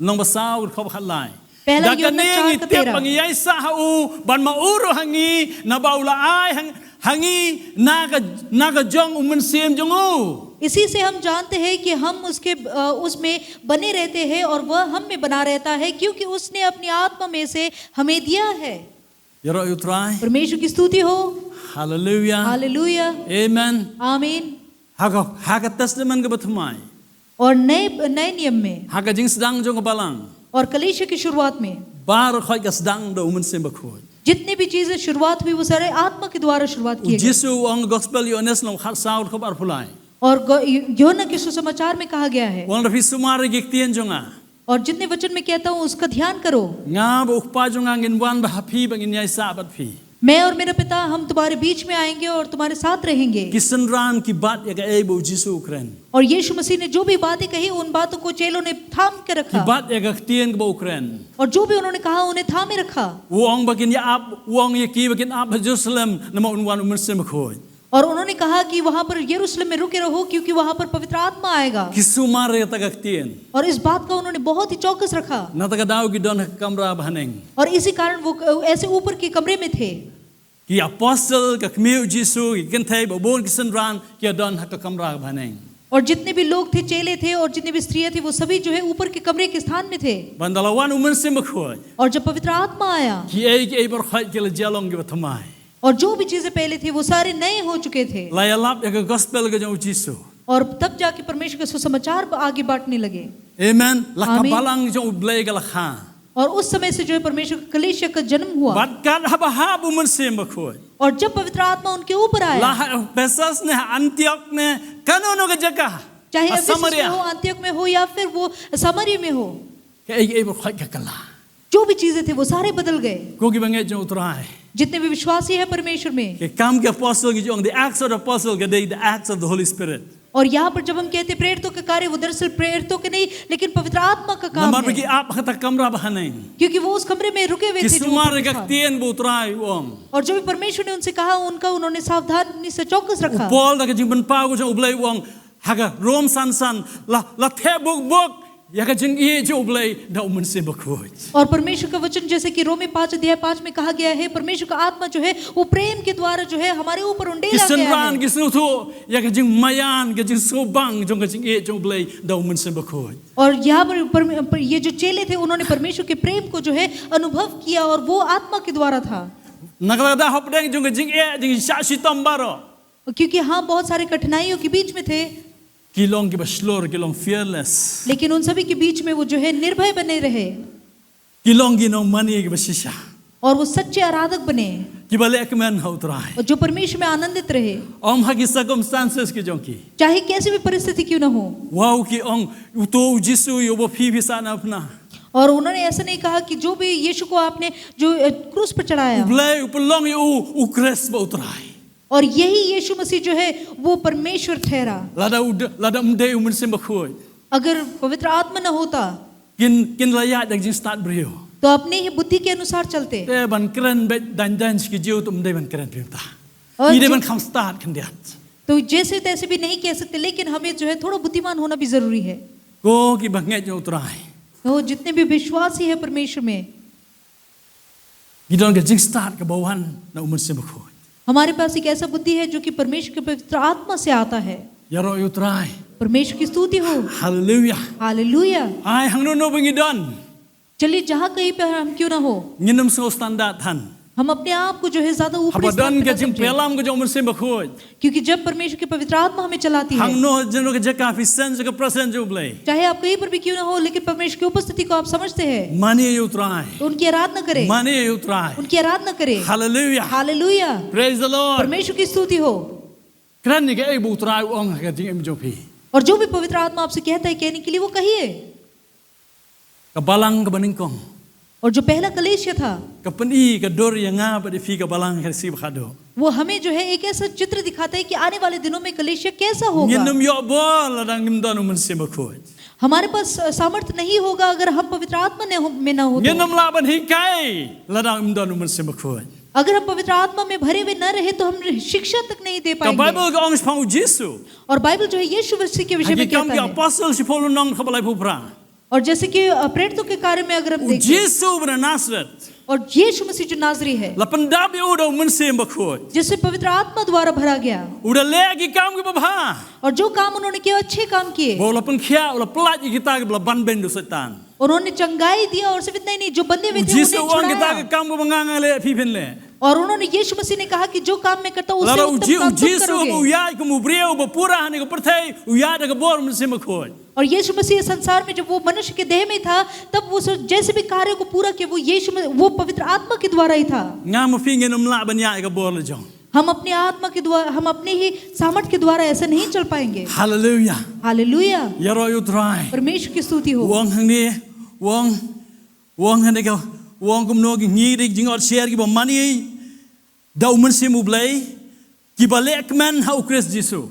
lynnong ba saw ka dkhot ba khatlai. पहला Da यूहन्ना kane चार ngi का tip तेरह। ba ngi ïaisah ha u, ban ma u ruh ha ngi, naba u la ai ha, ha ngi na ka, na ka jong u Mynsiem jong u. इसी से हम जानते हैं कि हम उसके, अ, उसमें बने रहते हैं और वह हम में बना रहता है, क्योंकि उसने अपनी आत्मा में से हमें दिया है। Ïaroh ïa u Trai. परमेश्वर की स्तुति हो। Haleluia. हालेलुया। Amen. आमीन। Ha ka, ha ka Testament kaba thymmai. और नए, नए नियम में Ha ka jingsdang jong ka balang. और कलीसिया की शुरुआत में Baroh khoit ka sdang da u Mynsiem Bakhuid. जितनी भी चीजें शुरुआत हुई, वो सारे आत्मा के द्वारा शुरुआत U किए गए। Jisu u ong ha ka Gospel Ïoannis lynnong ba khatsaw ka dkhot ba arphew lai. और ग- यूहन्ना के सुसमाचार में कहा गया है, U ong, lada phi sumar ïa ki ktien jong nga. और जितने वचन मैं कहता हूँ, उसका ध्यान करो। Nga bad u Kpa jong nga ngin wan bad ha phi bad ngin ïaisah bad phi. मैं और मेरा पिता, हम तुम्हारे बीच में आएंगे और तुम्हारे साथ रहेंगे। Ki synran ki bat ïa kaei ba u Jisu u kren. और यीशु मसीह ने जो भी बातें कही, उन बातों को चेलों ने थाम के Ki रखा, bat ïa ka ktien kaba u kren. और जो भी उन्होंने कहा, उन्हें थामे रखा। U ong ba kin ïa-ap, u ong ïa ki ba kin ap ha Jerusalem, namar un wan u Mynsiem Bakhuid. और उन्होंने कहा कि वहां पर यरूशलेम में रुके रहो, क्योंकि वहां पर पवित्र आत्मा आएगा। Ki sumar ïa kata ka ktien. और इस बात का उन्होंने बहुत ही चौकस रखा। Na kata ka daw ki don ha ka kamra ba haneng. और इसी कारण वो ऐसे ऊपर के कमरे में थे। Ki apostle, ka kmie u Jisu, ki kynthei, bad bun ki synran, ki don ha ka kamra ba haneng. और जितने भी लोग थे, चेले थे और जितने भी स्त्रियां थी, वो सभी जो है ऊपर के कमरे के स्थान में थे। Bad ynda la wan u Mynsiem Bakhuid, और जब पवित्र आत्मा आया, kiei kiei baroh khoit ki la jia long kiba thymmai. और जो भी चीजें पहले थी, वो सारे नए हो चुके थे। La ïalap ïa ka Gospel ka jong u Jisu. और तब जाके परमेश्वर का सुसमाचार आगे बांटने लगे। Amen. La ka Amen. balang jong u Blei ka la kha. और उस समय से जो है, परमेश्वर का कलीसिया का जन्म हुआ। Bad katba hap u Mynsiem Bakhuid, और जब पवित्र आत्मा उनके ऊपर la आया, ha Ephesus ne ha Antioch ne kano kano ka jaka, चाहे ha एफिसस में Samaria, हो, अंतियोक में हो या फिर वो सामरिया में हो, kaei kaei baroh khoit ka kylla. जो भी चीजें थी, वो सारे बदल गए। Ko kiba ngeit jong u Trai. जितने भी विश्वासी हैं परमेश्वर में। Ki Kam ki Apostle ki ong, the Acts of the Apostle ka dei the Acts of the Holy Spirit. और यहाँ पर जब हम कहते हैं प्रेरितों के कार्य, वो दरअसल प्रेरितों के नहीं, लेकिन पवित्र आत्मा का काम Namar ba है। ki ap ha kata ka kamra ba haneng. क्योंकि वो उस कमरे में रुके हुए Ki थे जो sumar ऊपर ïa ka था। ktien ba u Trai u ong. और जो भी परमेश्वर ने उनसे कहा, उनका उन्होंने सावधानी से चौकस U रखा। Paul da ka jingpynpaw ka jong u Blei u ong, ha ka Rom san san, la, la theh buk buk ïa ka jingïeit jong u Blei da u Mynsiem Bakhuid. और परमेश्वर का वचन, जैसे कि रोमी पाँच अध्याय पाँच में कहा गया है, परमेश्वर का आत्मा जो है, वो प्रेम के द्वारा जो है, हमारे ऊपर Ki उंडेला गया synran है। ki sngewthuh ïa ka jingmaïan, ka jingsngewbang jong ka jingïeit jong u Blei da u Mynsiem Bakhuid. और यहाँ पर, पर, पर ये जो चेले थे, उन्होंने परमेश्वर के प्रेम को जो है, अनुभव किया, और वो आत्मा के द्वारा था। Na kata ka daw hapdeng jong ka jingeh, jingshah shitom baroh, क्योंकि हाँ, बहुत सारे कठिनाइयों के बीच में थे, ki long kiba shlur, ki long fearless. लेकिन उन सभी के बीच में वो जो है, निर्भय बने रहे। Ki long ki nongmane kiba shisha. और वो सच्चे आराधक बने। Kiba lehkmen ha u Trai. और जो परमेश्वर में आनंदित रहे। Ym ha ki circumstances ki jong ki. चाहे कैसी भी परिस्थिति क्यों ना हो। Wow, ki ong, uto u Jisu ïa uba phi phi sahnarphna. और उन्होंने ऐसा नहीं कहा कि जो भी यीशु को आपने जो, अ, क्रूस पर चढ़ाया। U Blei u pynlong ïa u, u Khrist ba u Trai. और यही यीशु मसीह जो है, वो परमेश्वर ठहरा। Lada u de-, lada ym dei u Mynsiem Bakhuid, अगर पवित्र आत्मा न होता, kin, kin la ïaid da ka jingstad briew. तो अपने ही बुद्धि के अनुसार चलते। Te ban kren beit dang dang sha ki Jiw, to ym dei ban kren briew ta. और ngi dei ban kham stad khyndiat. तो जैसे तैसे भी नहीं कह सकते, लेकिन हमें जो है, थोड़ा बुद्धिमान होना भी जरूरी है। Ko kiba ngeit ïa u Trai. तो जितने भी विश्वासी हैं परमेश्वर में, ngi don ka jingstad kaba wan na u Mynsiem Bakhuid. हमारे पास एक ऐसा बुद्धि है जो कि परमेश्वर के पवित्र आत्मा से आता है। Ïaroh ïa u Trai. परमेश्वर की स्तुति हो। Hallelujah. हालेलुया। Ai hangno hangno ba ngi don, चलिए, जहाँ कहीं पर हम क्यों ना हो, ngin ym sngew standard than. हम अपने आप को जो है ज्यादा ऊपरी Haba स्थान don पे का समझें। Jingpyllait ka jong u Mynsiem Bakhuid. क्योंकि जब परमेश्वर की पवित्र आत्मा हमें चलाती है, hangno jong ka jaka phi seng jong ka presence jong u Blei, चाहे आप कहीं पर भी क्यों ना हो, लेकिन परमेश्वर की उपस्थिति को आप समझते हैं, माने ïa u Trai, तो उनकी आराधना करें। माने ïa u Trai। उनकी आराधना करें। Hallelujah। हालेलुया। Praise the Lord। परमेश्वर की स्तुति हो। Kren ïa kaei ba u Trai u ong ha ka jingim jong phi. और जो भी पवित्र आत्मा आपसे कहता है कहने के लिए, वो कहिए। Ka balang kaba nyngkong, और जो पहला कलीसिया था, ka pyni ka dur ïa nga bad ïa phi ka balang ha ka sngi ba khadduh. वो हमें जो है एक ऐसा चित्र दिखाता है कि आने वाले दिनों में कलीसिया कैसा होगा। Ngin ym ïoh bor lada ngim don u Mynsiem Bakhuid. हमारे पास सामर्थ्य नहीं होगा अगर हम पवित्र आत्मा ने हो, में ना हो तो। Ngin ym lah ban hikai lada ngim don u Mynsiem Bakhuid. अगर हम पवित्र आत्मा में भरे हुए न रहे तो हम शिक्षा तक नहीं दे पाएंगे। Ka Baibl ka ong shaphang u Jisu. और बाइबल जो है यीशु मसीह के विषय में कहता है। Ha ki Kam ki Apostol, shiphew lynnong, khatlai phew phra. और जैसे कि, अ, प्रेरितों के कार्य में अगर हम देखें, Jisu ba na Nasareth, और यीशु मसीह जो नाजरी है, la pyndap ïa u da u Mynsiem Bakhuid, जिसे पवित्र आत्मा द्वारा भरा गया, u da leh ki kam kiba bha, और जो काम उन्होंने किया, अच्छे काम किए, bad u la pynkhiah, u la pyllait ïa kita kiba la ban beiñ da u Soitan. उन्होंने चंगाई दिया, और सिर्फ इतना ही नहीं, जो बंधे हुए थे, उन्हें छुड़ाया। U Jisu u ong kita, ka kam kaba nga nga leh, phi phin leh. और उन्होंने, यीशु मसीह ने कहा कि जो काम मैं करता हूँ, उससे उत्तम काम तुम करोगे। Lada u Ji-, u Jisu ba u ïaid kum u briew ba pura ha kane ka pyrthei, u ïaid da ka bor u Mynsiem Bakhuid. और यीशु मसीह इस संसार में जब वो मनुष्य के देह में था, तब वो सब जैसे भी कार्य को पूरा किया, वो यीशु में, वो पवित्र आत्मा के द्वारा ही था। Nga ma phi ngin ym lah ban ïaid da ka bor la jong. हम अपने आत्मा के द्वारा, हम अपने ही सामर्थ के द्वारा ऐसा नहीं चल पाएंगे। Hallelujah। हालेलुया। Ïaroh ïa u Trai। परमेश्वर की स्तुति हो। U ong hangne, u ong, u ong hangne ka, u ong kumno, ki ngi dei ki jingïohshiar kiba mane da u Mynsiem u Blei, kiba leh kmen ha u Khrist Jisu.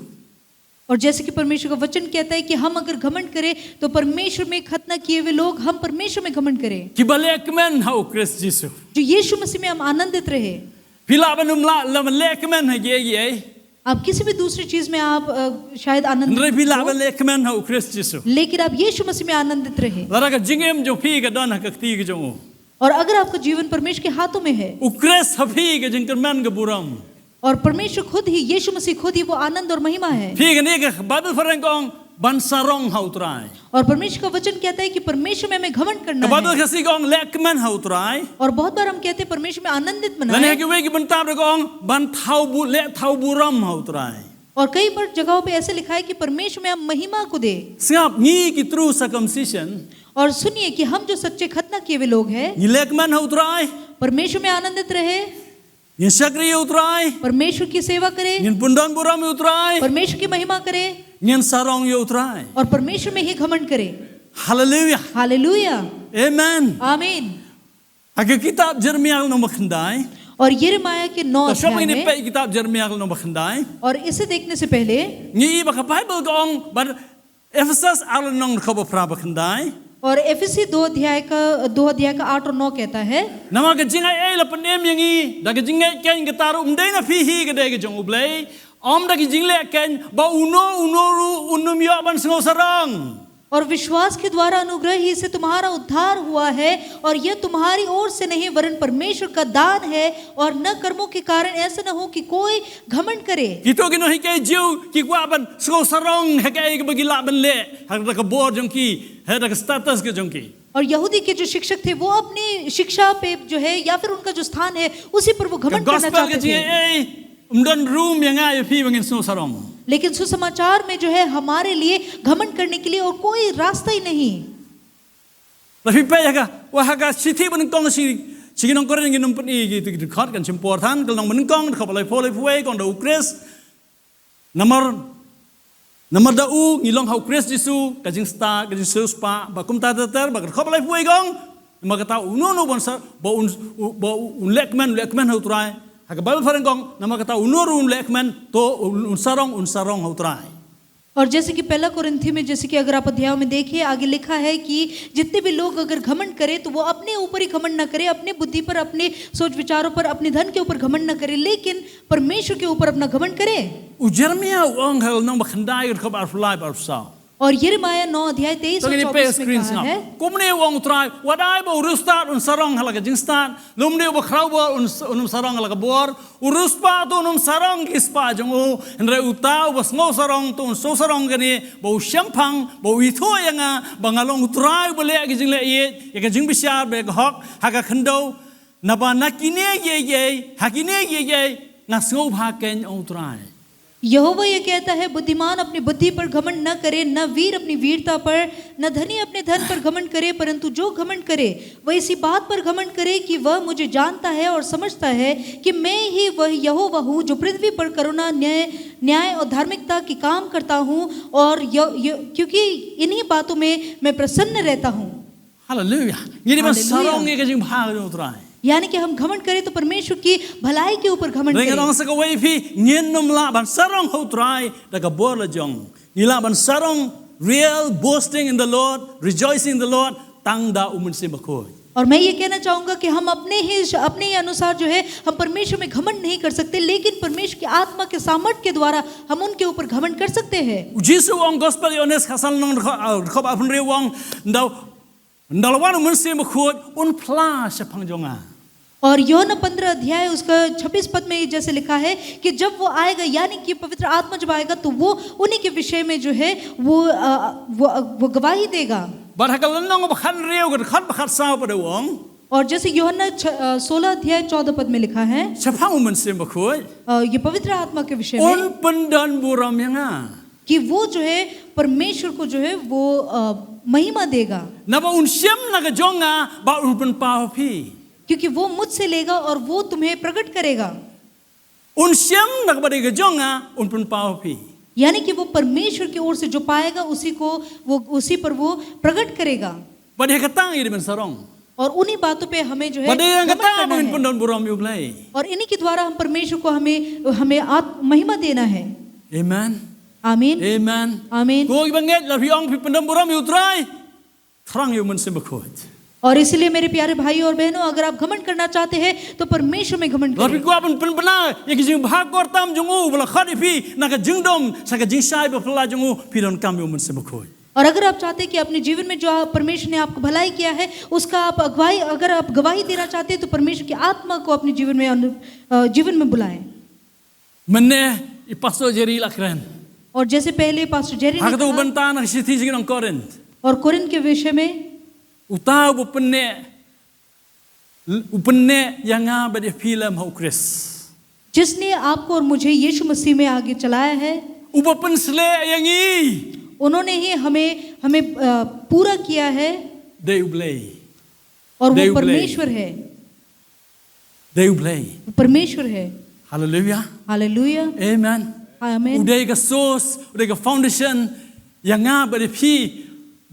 और जैसे कि परमेश्वर का वचन कहता है कि हम अगर घमंड करें, तो परमेश्वर में खतना किए हुए लोग, हम परमेश्वर में घमंड करें। Kiba leh kmen ha u Khrist Jisu. जो यीशु मसीह में हम आनंदित रहे। Phi lah ban ym lah, lah ban leh kmen ha kiei kiei. आप किसी भी दूसरी चीज में आप, अ, शायद आनंदित हो, hynrei phi lah ban leh kmen ha u Khrist Jisu. लेकिन आप यीशु मसीह में आनंदित रहे। Lada ka jingim jong phi ka don ha ka kti ka jong u. और अगर आपका जीवन परमेश्वर के हाथों में है, u Khrist ha phi ka jingkyrmen ka burom. और परमेश्वर खुद ही, यीशु मसीह खुद ही वो आनंद और महिमा है। Phi, kane ka Baibl phareng ka ong ban sarong ha u Trai. और परमेश्वर का वचन कहता है कि परमेश्वर में हमें घमंड करना है। Ka Baibl ka sngew ka ong leh kmen ha u Trai. और बहुत बार हम कहते हैं परमेश्वर में आनंदित मनाएं। Lane ha kiwei ki bynta ruh ka ong ban thaw bu-, leh thaw burom ha u Trai. और कई बार जगहों पे ऐसे लिखा है कि परमेश्वर में हम महिमा को दें। Sngap, ngi ki true circumcision. और सुनिए कि हम जो सच्चे खतना किए हुए लोग हैं, ngi leh kmen ha u Trai. परमेश्वर में आनंदित रहे। Ngin shakri ïa u Trai. परमेश्वर की सेवा करें। Ngin pyndonburom ïa u Trai. परमेश्वर की महिमा करें। Ngin sarong ïa u Trai. और परमेश्वर में ही घमंड करें। Hallelujah. हालेलुया। Amen. आमीन। Ha ka kitab Jeremiah lynnong ba khyndai. और यिर्मयाह के नौ अध्याय में। To shong ïa kane, peit kitab Jeremiah lynnong ba khyndai. और इसे देखने से पहले, ngi i ba ka Baibl ka ong ba Ephesus ar lynnong, dkhot ba phra ba khyndai. और इफिसी दो अध्याय का, दो अध्याय का आठ और नौ कहता है, namar ka jingai ei la pynim ïa ngi da ka jingngeit keiñ, kata ruh ym dei na phi hi, ka dei ka jong u Blei. Ym da ki jingleh keiñ, ba uno uno ruh un ym ïoh ban sngewsarong. और विश्वास के द्वारा अनुग्रह ही से तुम्हारा उद्धार हुआ है, और यह तुम्हारी ओर से नहीं, वरन परमेश्वर का दान है, और न कर्मों के कारण, ऐसा न हो कि कोई घमंड करे। Kito ki nonghikai Jiw ki kwah ban sngewsarong ha kaei kaba ki lah ban leh, ha ka bor jong ki, ha ka status ka jong ki. और यहूदी के जो शिक्षक थे, वो अपनी शिक्षा पे जो है, या फिर उनका जो स्थान है, उसी पर वो घमंड करना चाहते थे। Ka gospel ka jingaiei, ym don room ïa nga ïa phi ba ngin sngewsarong. लेकिन सुसमाचार में जो है, हमारे लिए घमंड करने के लिए और कोई रास्ता ही नहीं। Lada phi peit ha ka, wa ha ka shithi banyngkong shi, shi ki nong Korinth, ngin ym pyni ki, ki dkhot, kan shim por than, ka lynnong banyngkong, dkhot ba laiphew, laiphew wei, ka ong da u Khrist. Namar, namar da u ngi long ha u Khrist Jisu, ka jingstad, ka jingsiewspah, ba kumta ter ter, ba ka dkhot ba laiphew wei ka ong, namar kata uno uno ba un sa-, ba un, u, ba un leh kmen, leh kmen ha u Trai. Ha ka Baibl phareng ka ong, namar kata uno uno un leh kmen, to un, un sarong, un sarong ha u Trai. और जैसे कि पहला कुरिन्थी में, जैसे कि अगर आप अध्यायों में देखें, आगे लिखा है कि जितने भी लोग अगर घमंड करें, तो वो अपने ऊपर ही घमंड ना करें, अपने बुद्धि पर, अपने सोच विचारों पर, अपने धन के ऊपर घमंड ना करें, लेकिन परमेश्वर के ऊपर अपना घमंड करें। U Jeremiah u ong ha lynnong ba khyndai, dkhot ba arphew lai bad arphew saw. और यिर्मयाह नौ अध्याय तेईस और चौबीस में कहा है, kumne u ong u Trai, wat ai ba u riewstad un sarong ha la ka jingstad, lymne uba khraw bor un, un ym sarong ha la ka bor, u riewspah to un ym sarong ki spah jong u, hynrei uta uba sngewsarong to un sngewsarong kane, ba u shemphang, ba u ithuh ïa nga, ba nga long u Trai uba leh ki jingleh ïeit, ïa ka jingbishar bad ïa ka hok ha ka khyndew. Naba na kine kiei kiei, ha kine kiei kiei, nga sngewbha kein, ong U Trai. यहोवा यह कहता है, बुद्धिमान अपनी बुद्धि पर घमंड न करे, न वीर अपनी वीरता पर, न धनी अपने धन पर घमंड करे, परंतु जो घमंड करे, वह इसी बात पर घमंड करे कि वह मुझे जानता है और समझता है कि मैं ही वह यहोवा हूँ, जो पृथ्वी पर करुणा, न्याय, न्याय और धार्मिकता की काम करता हूँ, और य, य, क्योंकि इन्हीं बातों में मैं प्रसन्न रहता हूँ। Haleluya. Ngi dei ban Haleluya. Sarong ïa ka jingbha jong U Trai. यानी कि हम घमंड करें तो परमेश्वर की भलाई के ऊपर घमंड करें। Nga ong sa kawei ïa phi, ngin ym lah ban sarong ha U Trai da ka bor la jong. Ngi lah ban sarong, real boasting in the Lord, rejoicing in the Lord, tang da U Mynsiem Bakhuid. और मैं ये कहना चाहूंगा कि हम अपने ही, अपने ही अनुसार जो है, हम परमेश्वर में घमंड नहीं कर सकते, लेकिन परमेश्वर की आत्मा के सामर्थ के द्वारा हम उनके ऊपर घमंड कर सकते हैं। U Jisu u ong, Gospel Ïoannis khatsan lynnong dkhot, ah, dkhot arphew hynriew, u ong, ynda, ynda la wan U Mynsiem Bakhuid, un phla shaphang jong nga. और यूहन्ना पन्द्रह अध्याय उसका छब्बीस पद में जैसे लिखा है कि जब वो आएगा, यानी कि पवित्र आत्मा जब आएगा, तो वो उन्हीं के विषय में जो है, वो, अ, वो, वो गवाही देगा। Bad ha ka lynnong ba khathynriew, ka dkhot ba khatsaw pat u ong, और जैसे यूहन्ना छ-, अ, सोलह अध्याय चौदह पद में लिखा है, shaphang U Mynsiem Bakhuid, अ, ये पवित्र आत्मा के विषय में, un pyndonburom ïa nga. कि वो जो है, परमेश्वर को जो है, वो, अ, महिमा देगा। Naba un shim na ka jong nga, bad un pynpaw ha phi. क्योंकि वो मुझसे लेगा और वो तुम्हें प्रकट करेगा। Un shim na kaba dei ka jong nga, un pynpaw ha phi. यानी कि वो परमेश्वर की ओर से जो पाएगा, उसी को वो, उसी पर वो प्रकट करेगा। Bad ïa kata ngi dei ban sarong. और उन्हीं बातों पे हमें जो है, Bad ïa घमंड kata करना ba ngin है। Pyndonburom ïa U Blei. और इन्हीं के द्वारा हम परमेश्वर को हमें, हमें आत-, महिमा देना है। Amen. आमीन। Amen. आमीन। Ko kiba ngeit, lada phi ong phi pyndonburom ïa U Trai, thrang ïa U Mynsiem Bakhuid. और इसलिए मेरे प्यारे भाई और बहनों, अगर आप घमंड करना चाहते हैं, तो परमेश्वर में घमंड करें। Lada phi kwah ban pynbna ïa ki jingbha kor tam jong U ba la khot ïa phi na ka jingdom sha ka jingshai ba phylla jong U, phi donkam ïa U Mynsiem Bakhuid. और अगर आप चाहते हैं कि अपने जीवन में जो आप, परमेश्वर ने आपको भलाई किया है, उसका आप अगुवाई, अगर आप गवाही देना चाहते हैं, तो परमेश्वर की आत्मा को अपने जीवन में अनु-, अ, जीवन में बुलाएं। Mynne i Pastor Jerry la kren. और जैसे पहले पास्टर जेरी ने कहा, Ha kato ka bynta na ka shithi jong ki nong Korinth. और कोरिंथ के विषय में, Uta uba pynneh, u pynneh ïa nga bad ïa phi lem ha U Khrist. जिसने आपको और मुझे यीशु मसीह में आगे चलाया है, Uba pynshlur ïa ngi. उन्होंने ही हमें, हमें, अ, पूरा किया है। Dei U Blei. और वो Dei U Blei. परमेश्वर है। Dei U Blei. वो परमेश्वर है। Hallelujah. हालेलुया। Amen. आमीन। U dei ka source, u dei ka foundation ïa nga bad ïa phi,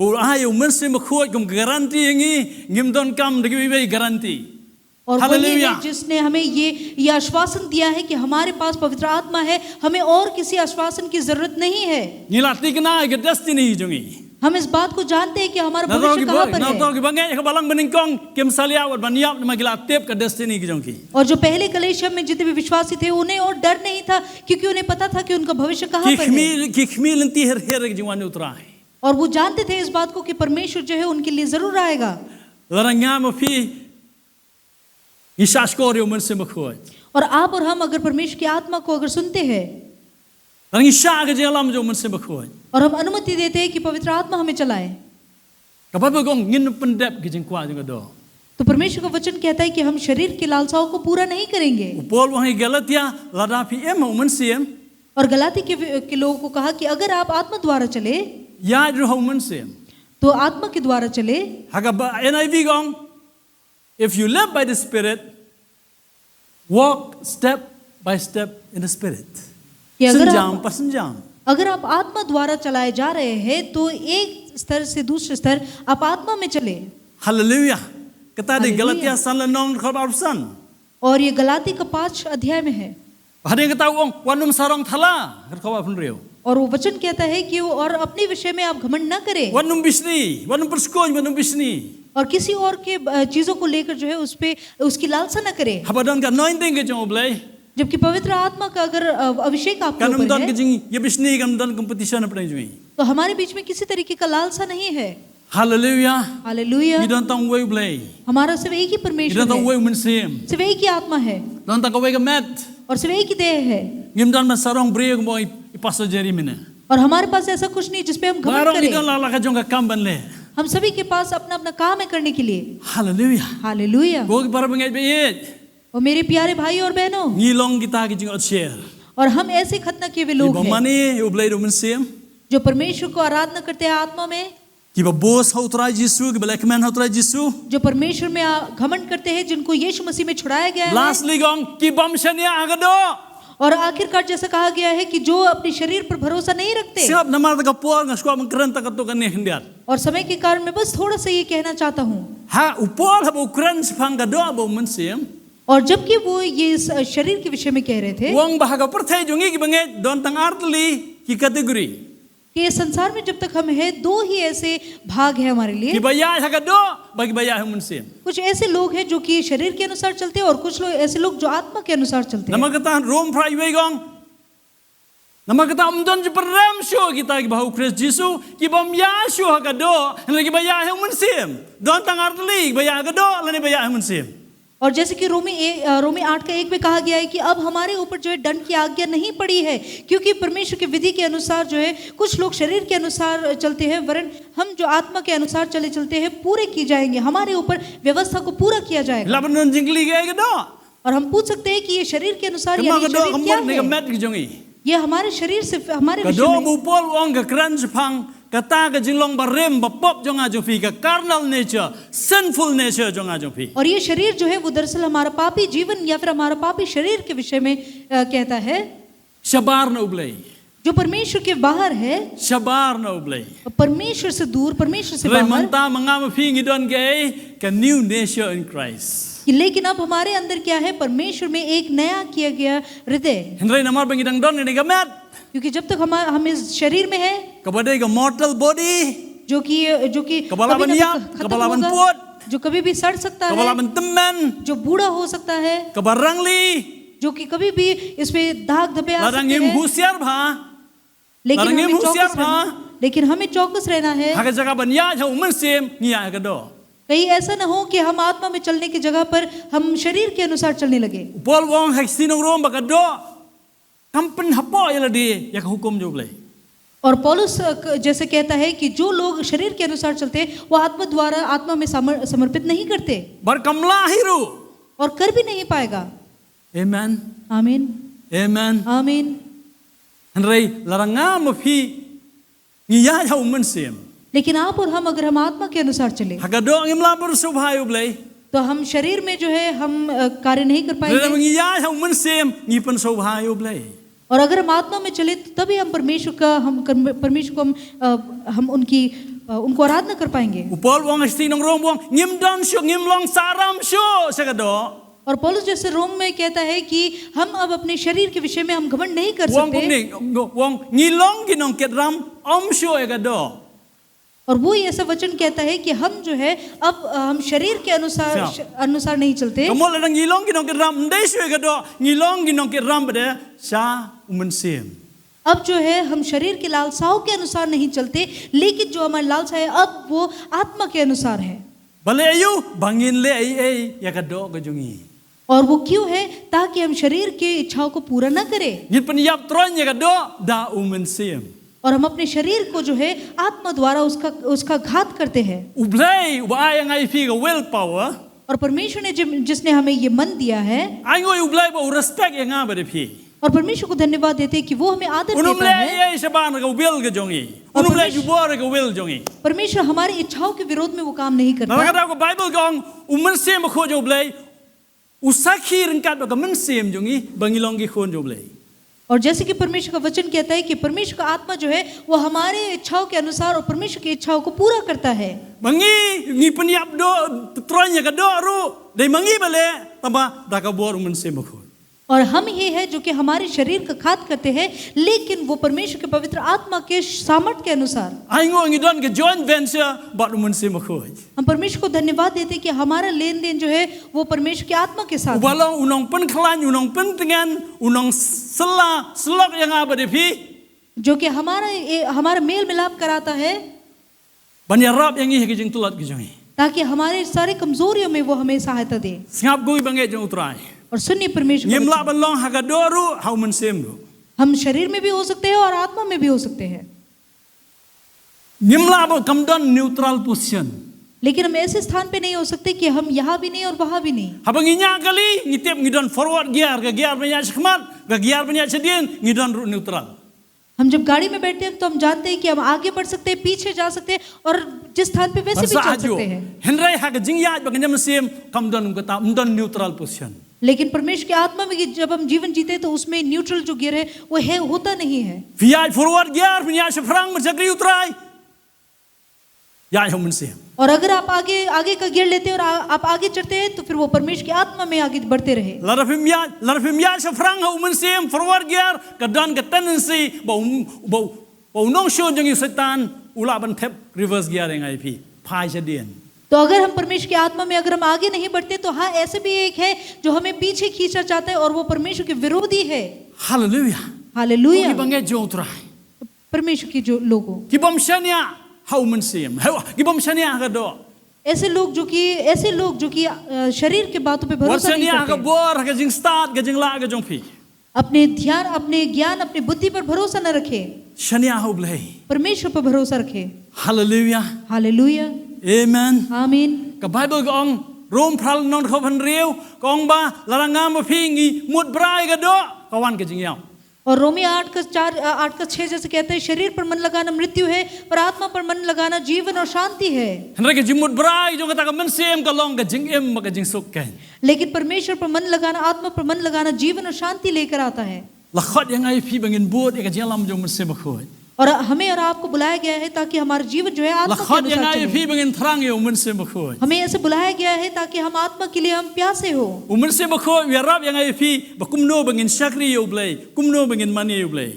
ba u ai ïa U Mynsiem Bakhuid kum ka guarantee ïa ngi, ngim donkam da kiwei kiwei guarantee. और वही है Hallelujah. जिसने हमें ये, ये आश्वासन दिया है कि हमारे पास पवित्र आत्मा है, हमें और किसी आश्वासन की जरूरत नहीं है। Ngi la thikna ïa ka destiny jong ngi. हम इस बात को जानते हैं कि हमारा भविष्य कहाँ पर है। Nangta kiba ngeit ha ka balang banyngkong kim salia wat ban ïap namar ki la tip ka destiny ka jong ki. और जो पहले कलीसिया में जितने भी विश्वासी थे, उन्हें और डर नहीं था, क्योंकि उन्हें पता था कि उनका भविष्य कहाँ पर है। Ki khmih, ki khmih lynti her her ka jingwan U Trai. और वो जानते थे इस बात को कि परमेश्वर जो है, उनके लिए जरूर आएगा। Lada nga ma phi ngi shahshkor ïa U Mynsiem Bakhuid. और आप और हम अगर परमेश्वर की आत्मा को अगर सुनते हैं, Lada ngi shah ka jingïalam jong U Mynsiem Bakhuid. और हम अनुमति देते हैं कि पवित्र आत्मा हमें चलाए, Ka Baibl ka ong ngin pyndep ki jingkwah jong ka doh. तो परमेश्वर का वचन कहता है कि हम शरीर की लालसाओं को पूरा नहीं करेंगे। U Paul u ong ha ki Galatia, lada phi im ha U Mynsiem. और गलाती के, के लोगों को कहा कि अगर आप आत्मा द्वारा चले, Ïaid ruh ha U Mynsiem. तो आत्मा के द्वारा चले। Ha ka ba-, N I V ka ong, If you live by the Spirit, walk step by step in the Spirit. कि अगर आप, Synjam pa synjam. अगर आप आत्मा द्वारा चलाए जा रहे हैं, तो एक स्तर से दूसरे स्तर आप आत्मा में चले। Hallelujah. Kata dei Hallelujah. Galatia san lynnong dkhot arphew san. और ये गलाती का पाँच अध्याय में है। Hadien kata u ong, wat nym sarong thala, dkhot arphew hynriew. और वो वचन कहता है कि वो, और अपने विषय में आप घमंड ना करें। Wat nym bishni, wat nym pynskhem, wat nym bishni. और किसी और के, अ, चीजों को लेकर जो है, उस पे, उसकी लालसा ना करें। Haba don ka anointing ka jong U Blei. जबकि पवित्र आत्मा का अगर, अ, अभिषेक आपके ऊपर है, Kan ym don ka jingïabishni, kan ym don competition hapdeng jong ngi. तो हमारे बीच में किसी तरीके का लालसा नहीं है। Hallelujah. हालेलुया। Ngi don tang uwei U Blei. हमारा सिर्फ एक ही परमेश्वर है। Ngi don tang uwei U Mynsiem. सिर्फ एक ही आत्मा है। Don tang kawei ka met. और सिर्फ एक ही देह है। Ngim don ban sarong briew kumba i Pastor Jerry mynne. और हमारे पास ऐसा कुछ नहीं जिस पे हम घमंड करें। Baroh ngi don la ka jong ka kam ban leh. हम सभी के पास अपना अपना काम है करने के लिए। Hallelujah. हालेलुया। Ko ki para bangeit baieit. और मेरे प्यारे भाई और बहनों, ngi long kita ki jingïohshiar. और हम ऐसे खतना किए हुए लोग हैं, mane ïa U Blei da U Mynsiem, जो परमेश्वर को आराधना करते हैं आत्मा में, kiba boast ha U Trai Jisu, kiba lehkmen ha U Trai Jisu, जो परमेश्वर में आ, घमंड करते हैं, जिनको यीशु मसीह में छुड़ाया गया है। Lastly, kong, ki bym shaniah ha ka doh. और आखिरकार जैसा कहा गया है कि जो अपने शरीर पर भरोसा नहीं रखते। Sngap, namar ka por, nga sngewkwah ban kren tang katto katne khyndiat. और समय के कारण मैं बस थोड़ा सा ये कहना चाहता हूँ। Ha, u Paul haba u kren shaphang ka doh bad U Mynsiem, और जबकि वो ये इस, अ, शरीर के विषय में कह रहे थे, u ong ba ha ka pyrthei jong ngi ki bangeit don tang ar tylli ki category. कि इस संसार में जब तक हम हैं, दो ही ऐसे भाग हैं हमारे लिए। Kiba ïaid ha ka doh bad kiba ïaid ha U Mynsiem. कुछ ऐसे लोग हैं जो कि शरीर के अनुसार चलते हैं और कुछ लोग, ऐसे लोग जो आत्मा के अनुसार चलते हैं। Namar kata Rom phra wei, kong, namar kata ym don jingpynrem shuh kita kiba ha U Khrist Jisu, ki bym ïaid shuh ha ka doh, hynrei kiba ïaid ha U Mynsiem. Don tang ar tylli, kiba ïaid ha ka doh lane ba ïaid ha U Mynsiem. और जैसे कि रोमी ए-, अ, रोमी आठ का एक में कहा गया है कि अब हमारे ऊपर जो है दंड की आज्ञा नहीं पड़ी है, क्योंकि परमेश्वर की विधि के अनुसार जो है, कुछ लोग शरीर के अनुसार चलते हैं, वरन हम जो आत्मा के अनुसार चले चलते हैं, पूरे किए जाएंगे, हमारे ऊपर व्यवस्था को पूरा किया जाएगा। Lah ban don jingkylli, kaei ka doh? और हम पूछ सकते हैं कि ये शरीर के अनुसार, यानी शरीर क्या है? Ka doh ka mut ne ka met ka jong ngi. ये हमारे शरीर से, हमारे विषय में। Ka doh ba u Paul u ong ka kren shaphang kata ka jinglong barim ba pop jong nga jong phi, ka carnal nature, sinful nature jong nga jong phi. और ये शरीर जो है, वो दरअसल हमारा पापी जीवन या फिर हमारा पापी शरीर के विषय में, अ, कहता है। Shabar na U Blei. जो परमेश्वर के बाहर है। Shabar na U Blei. परमेश्वर से दूर, परमेश्वर से बाहर। Hynrei mynta ma nga ma phi ngi don kaei, ka new nature in Christ. कि लेकिन अब हमारे अंदर क्या है? परमेश्वर में एक नया किया गया हृदय। Hynrei namar ba ngi dang don ha kane ka met, क्योंकि जब तक हम, हम इस शरीर में हैं, kaba dei ka mortal body, जो कि, जो कि कभी ना कभी खत्म होगा, kaba lah ban ïap, kaba lah ban pud, जो कभी भी सड़ सकता है, kaba lah ban tymmen, जो बूढ़ा हो सकता है, kaba rangli, जो कि कभी भी इस पे दाग धब्बे आ सकते हैं, lada ngim husiar bha, लेकिन हमें चौकस रहना, लेकिन हमें चौकस रहना है। Ha ka jaka ban ïaid ha U Mynsiem, ngi ïaid ha ka doh. कहीं ऐसा ना हो कि हम आत्मा में चलने की जगह पर हम शरीर के अनुसार चलने लगे। U Paul u ong ha ki Shynrang Rom ba ka doh kam pynhapoh ïa lade ïa ka hukum jong U Blei. और पौलुस, अ, क-, जैसे कहता है कि जो लोग शरीर के अनुसार चलते हैं, वो आत्मा द्वारा आत्मा में समर-, समर्पित नहीं करते। Bad kam lah hi ruh. और कर भी नहीं पाएगा। Amen. आमीन। Amen. आमीन। Hynrei lada nga ma phi ngi ïaid ha U Mynsiem, लेकिन आप और हम, अगर हम आत्मा के अनुसार चले, ha ka doh ngim lah ban sngewbha ïa U Blei, तो हम शरीर में जो है, हम, अ, कार्य नहीं कर पाएंगे। Lada ngi ïaid ha U Mynsiem, ngi pynsngewbha ïa U Blei. और अगर हम आत्मा में चले, तो तभी हम परमेश्वर का, हम कर्म-, परमेश्वर को हम, अ, हम उनकी, अ, उनको आराधना कर पाएंगे। U Paul u ong ha ki Shynrang Rom, u ong ngim don shuh, ngim long sahram shuh sha ka doh. और पौलुस जैसे रोम में कहता है कि हम अब अपने शरीर के विषय में हम घमंड नहीं कर सकते। U ong kumne, u ong ngi long ki nongkit ram, ym shuh ïa ka doh. और वो ही ऐसा वचन कहता है कि हम जो है, अब, अ, हम शरीर के अनुसार, श-, अनुसार नहीं चलते। Ka mut lada ngi long ki nongkit ram, ym dei shuh ïa ka doh, ngi long ki nongkit ram bad sha U Mynsiem. अब जो है, हम शरीर की लालसाओं के अनुसार नहीं चलते, लेकिन जो हमारी लालसा है, अब वो आत्मा के अनुसार है। Balei? Aïu? Ba ngin leh ei ei ïa ka doh ka jong ngi. और वो क्यों है? ताकि हम शरीर की इच्छाओं को पूरा न करें। Ngin pynïap troiñ ïa ka doh da U Mynsiem. और हम अपने शरीर को जो है, आत्मा द्वारा उसका, उसका घात करते हैं। U Blei uba ai ïa nga ïa phi ka will power. और परमेश्वर ने जिम-, जिसने हमें ये मन दिया है। Ai nguh ïa U Blei ba u respect ïa nga bad ïa phi. और परमेश्वर को धन्यवाद देते हैं कि वो हमें आदर देता है। Un ym leh ei ei shabar na ka will ka jong ngi. Un ym leh jubor ïa ka will jong ngi. परमेश्वर हमारी इच्छाओं के विरोध में वो काम नहीं करता। Namar kata ka Baibl ka ong, U Mynsiem Bakhuid jong U Blei u sakhi ryngkat bad ka mynsiem jong ngi ba ngi long ki khun jong U Blei. और जैसे कि परमेश्वर का वचन कहता है कि परमेश्वर का आत्मा जो है, वो हमारे इच्छाओं के अनुसार और परमेश्वर की इच्छाओं को पूरा करता है। Ba ngi, ngi pynïap doh, troiñ ïa ka doh ruh, dei ma ngi ba leh, tangba da ka bor U Mynsiem Bakhuid. और हम ही है जो कि हमारे शरीर का घात करते हैं, लेकिन वो परमेश्वर के पवित्र आत्मा के सामर्थ्य के अनुसार। Ai nguh ngi don ka joint venture bad U Mynsiem Bakhuid. हम परमेश्वर को धन्यवाद देते हैं कि हमारा लेन देन जो है, वो परमेश्वर की आत्मा के साथ है। Uba long u nongpynkhlaiñ, u nongpyntngen, u nongsylla, syllok ïa nga bad ïa phi. जो कि हमारा, ए, हमारा मेल मिलाप कराता है। Ban ïarap ïa ngi ha ki jingtlot ki jong ngi. ताकि हमारे सारे कमजोरियों में वो हमें सहायता दे। Sngap ko ki bangeit jong U Trai. और सुनिए परमेश्वर का वचन। Ngim lah ban long ha ka doh ruh, ha U Mynsiem ruh. हम शरीर में भी हो सकते हैं और आत्मा में भी हो सकते हैं। Ngim lah ba kam don neutral position. लेकिन हम ऐसे स्थान पे नहीं हो सकते कि हम यहाँ भी नहीं और वहाँ भी नहीं। Haba ngi ñiah kali, ngi tip ngi don forward gear, ka gear ban ñiah shakhmat, ka gear ban ñiah shadien, ngi don ruh neutral. हम जब गाड़ी में बैठते हैं तो हम जानते हैं कि हम आगे बढ़ सकते हैं, पीछे जा सकते हैं और जिस स्थान पे वैसे भी चल सकते हैं। Hynrei ha ka jingïaid bad ka mynsiem kam don kata, kam don neutral position. लेकिन परमेश्वर की आत्मा में जब हम जीवन जीते हैं तो उसमें न्यूट्रल जो गियर है वो है, होता नहीं है। Phi ïaid forward gear, phi ïaid shaphrang ban shakri U Trai. Ïaid ha u mynsiem. और अगर आप आगे आगे का गियर लेते हैं और आ, आप आगे चढ़ते हैं तो फिर वो परमेश्वर की आत्मा में आगे बढ़ते रहे। Lada phim ïaid, lada phim ïaid shaphrang ha u mynsiem, forward gear, ka don ka tendency ba u, ba u, ba u nongshun jong ngi u Soitan u lah ban thep reverse gear ïa ngi, phi phai shadien. तो अगर हम परमेश्वर की आत्मा में अगर हम आगे नहीं बढ़ते तो हाँ, ऐसे भी एक है जो हमें पीछे खींचना चाहता है और वो परमेश्वर के विरोधी है। Hallelujah. Hallelujah. Ngi ba ngeit jong U Trai. परमेश्वर के जो लोगों Ki bym shaniah ha u mynsiem. Ha, ki bym shaniah ha ka doh. ऐसे लोग जो कि ऐसे लोग जो कि अ, शरीर के बातों पे Wat भरोसा नहीं shaniah ha ka करते, bor, ha ka jingstad, ka jinglah ka jong phi. अपने ध्यान, अपने ज्ञान, अपनी बुद्धि पर भरोसा न रखे, Shaniah ha U Blei. परमेश्वर पर भरोसा रखे। Hallelujah. हालेलुया। Amen. आमीन। Ka Bible ka ong, Rom phra lynnong dkhot hynriew, ka ong ba lada nga ma phi ngi mut brai ka doh, ka wan ka jingïap. और रोमी आठ का चार, अ, आठ का छह जैसे कहता है, शरीर पर मन लगाना मृत्यु है, पर आत्मा पर मन लगाना जीवन और शांति है। Hynrei ka jingmut brai jong kata ka mynsiem ka long ka jingim bad ka jingsuk kein. लेकिन परमेश्वर पर मन लगाना, आत्मा पर मन लगाना जीवन और शांति लेकर आता है। La khot ïa nga ïa phi ba ngin bud ïa ka jingïalam jong u Mynsiem Bakhuid. और हमें और आपको बुलाया गया है ताकि हमारा जीवन जो है आत्मा के अनुसार चले। La khot ïa nga ïa phi ba ngin thrang ïa u Mynsiem Bakhuid. हमें ऐसे बुलाया गया है ताकि हम आत्मा के लिए हम प्यासे हो। U Mynsiem Bakhuid u ïarap ïa nga ïa phi ba kumno ba ngin shakri ïa U Blei, kumno ba ngin mane ïa U Blei.